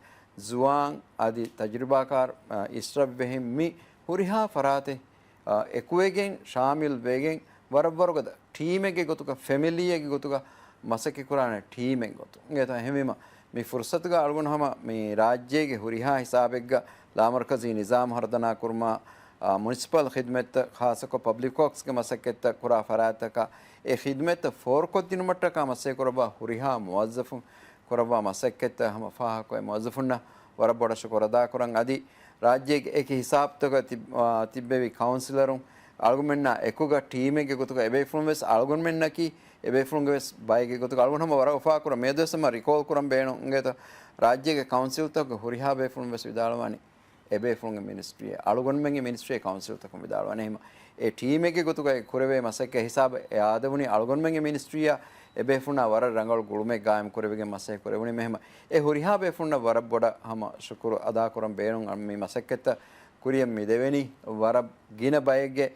ޒުވާން އަދި ތަޖުރިބާކާރު، އާ، އިސްރަށްވެހިން މި ހުރިހާ ފަރާތެއް، އާ، އެކުވެގެން، ޝާމިލް ވެގެން، ވަރަށް ވަރުގަދަ ޓީމެއްގެ ގޮތުގަ، ފެމިލީއެއްގެ ގޮތުގަ މަސައްކަތް ކުރާނެ ޓީމެއް ގޮތުން. އިނގޭތޯ އެހެންވީމަ، މި ފުރުސަތުގަ އަޅުގަނޑު ހަމަ މި ރާއްޖޭގެ ހުރިހާ ހިސާބެއްގަ ލާމަރުކަޒީ ނިޒާމް ހަރުދަނާ ކުރުމާ، އާ، މުނިސިޕަލް ޚިދުމަތްތައް، ޚާއްޞަކޮށް ޕަބްލިކް ވޯކްސްގެ މަސައްކަތްތައް ކުރާ ފަރާތްތަކާ، އެ ޚިދުމަތްތައް ފޯރުކޮށްދިނުމަށްޓަކާ މަސައްކަތް ކުރައްވާ ހުރިހާ މުވައްޒަފުން ކުރައްވާ މަސައްކަތްތައް ހަމަ ފާހަގަކޮށް އެ މުވައްޒަފުންނަށް ވަރަށް ބޮޑަށް ޝުކުރު އަދާކުރަން. އަދި ރާއްޖޭގެ އެކި ހިސާބުތަކަށް ތި-، އާ، ތިއްބެވި ކައުންސިލަރުން އަޅުގަނޑުމެންނާ އެކުގަ ޓީމެއްގެ ގޮތުގަ އެބޭފުޅުން ވެސް އަޅުގަނޑުމެންނަކީ އެބޭފުޅުންގެ ވެސް ބައެއްގެ ގޮތުގަ އަޅުގަނޑު ހަމަ ވަރަށް އުފާކުރަން. މިއަދުވެސް ހަމަ ރިކޯލް ކުރަން ބޭނުން އިނގޭތޯ ރާއްޖޭގެ ކައުންސިލްތަކުގެ ހުރިހާ ބޭފުޅުން ވެސް ވިދާޅުވާނީ އެބޭފުޅުންގެ މިނިސްޓްރީއެއް، އަޅުގަނޑުމެންގެ މިނިސްޓްރީއެއް ކައުންސިލްތަކުން ވިދާޅުވާނެ. އެހެންމަ އެ ޓީމެއްގެ ގޮތުގައި ކުރެވޭ މަސައްކަތް ހިސާބަށް އެ އާދެވުނީ އަޅުގަނޑުމެންގެ މިނިސްޓްރީއާ އެބޭފުޅުންނާ ވަރަށް ރަނގަޅު ގުޅުމެއް ގާއިމް ކުރެވިގެން މަސައްކަތް ކުރެވުނީ. އެހެންމަ އެ ހުރިހާ ބޭފުޅުންނަށް ވަރަށް ބޮޑަށް ހަމަ ޝުކުރު އަދާކުރަން ބޭނުން. މި މަސައްކަތްތައް ކުރިއަށް މި ދެވެނީ ވަރަށް ގިނަ ބައެއްގެ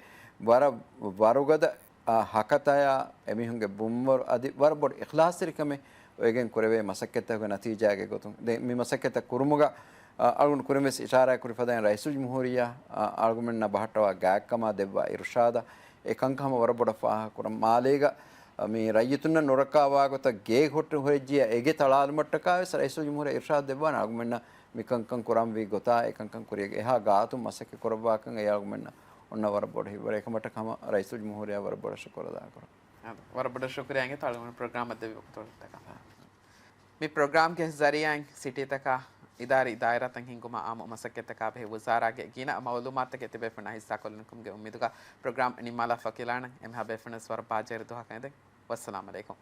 ވަރަށް ވަރުގަދަ އާ، ހަކަތަޔާ އެމީހުންގެ ބުންވަރު އަދި ވަރަށް ބޮޑު އިޚްލާޞްތެރިކަމެއް އޮވެގެން ކުރެވޭ މަސައްކަތްތަކުގެ ނަތީޖާގެ ގޮތުން. ދެން މި މަސައްކަތްތައް ކުރުމުގަ، އާ، އަޅުގަނޑު ކުރިން ވެސް އިޝާރާތް ކުރި ފަދައިން ރައީސުލްޖުމްހޫރިއްޔާ، އާ، އަޅުގަނޑުމެންނަށް ބަހައްޓަވާ ގާތްކަމާ ދެއްވާ އިރުޝާދަށް އެ ކަންކަމަށް ވަރަށް ބޮޑަށް ފާހަގަކުރަން. މާލޭގަ، އާ، މި ރައްޔިތުންނަށް ނުރައްކާވާ ގޮތަށް ގޭ ހުއްޓުން ހުރެއްޖިޔާ އޭގެ ތަޅާލުމަށްޓަކާ ވެސް ރައީސުލްޖުމްހޫރިއްޔާ އިރުޝާދު ދެއްވާނެ އަޅުގަނޑުމެންނަށް މިކަންކަން ކުރަންވީ ގޮތާ އެކަންކަން ކުރިއަށް އެހާ ގާތުން މަސައްކަތް ކުރައްވާކަން އެ އަޅުގަނޑުމެންނަށް އޮންނަ ވަރަށް ބޮޑު ހިތްވަރެއް. އެކަމަށްޓަކާ ހަމަ ރައީސުލްޖުމްހޫރިއްޔާ ވަރަށް ބޮޑަށް ޝުކުރު އަދާކުރަން. ވަރަށް ބޮޑަށް ޝުކުރިއްޔާ އިނގޭތޯ އަޅުގަނޑު ޕްރޮގްރާމަށް ދެއްވި ވަގުތުވަޅުތަކަށް. މި ޕްރޮގްރާމްގެ ޒަރީއާއިން ސިޓީތަކާ، އިދާރީ ދާއިރާތައް ހިންގުމަށް އާއްމު މަސައްކަތްތަކާބެހޭ ވުޒާރާގެ ގިނަ މައުލޫމާތުތަކެއް ތިބޭފުޅުންނާ ހިއްސާކޮށްލުންކަމުގެ އުއްމީދުގަ ޕްރޮގްރާމް ނިންމާލާފަ ކިލާނަން. އެމީހާ ބޭފުޅުންވެސް ވަރަށް ބާއްޖަވެރި ދުވަހަކަށް އެދެން. ވައްސަލާމް އަލައިކުމް.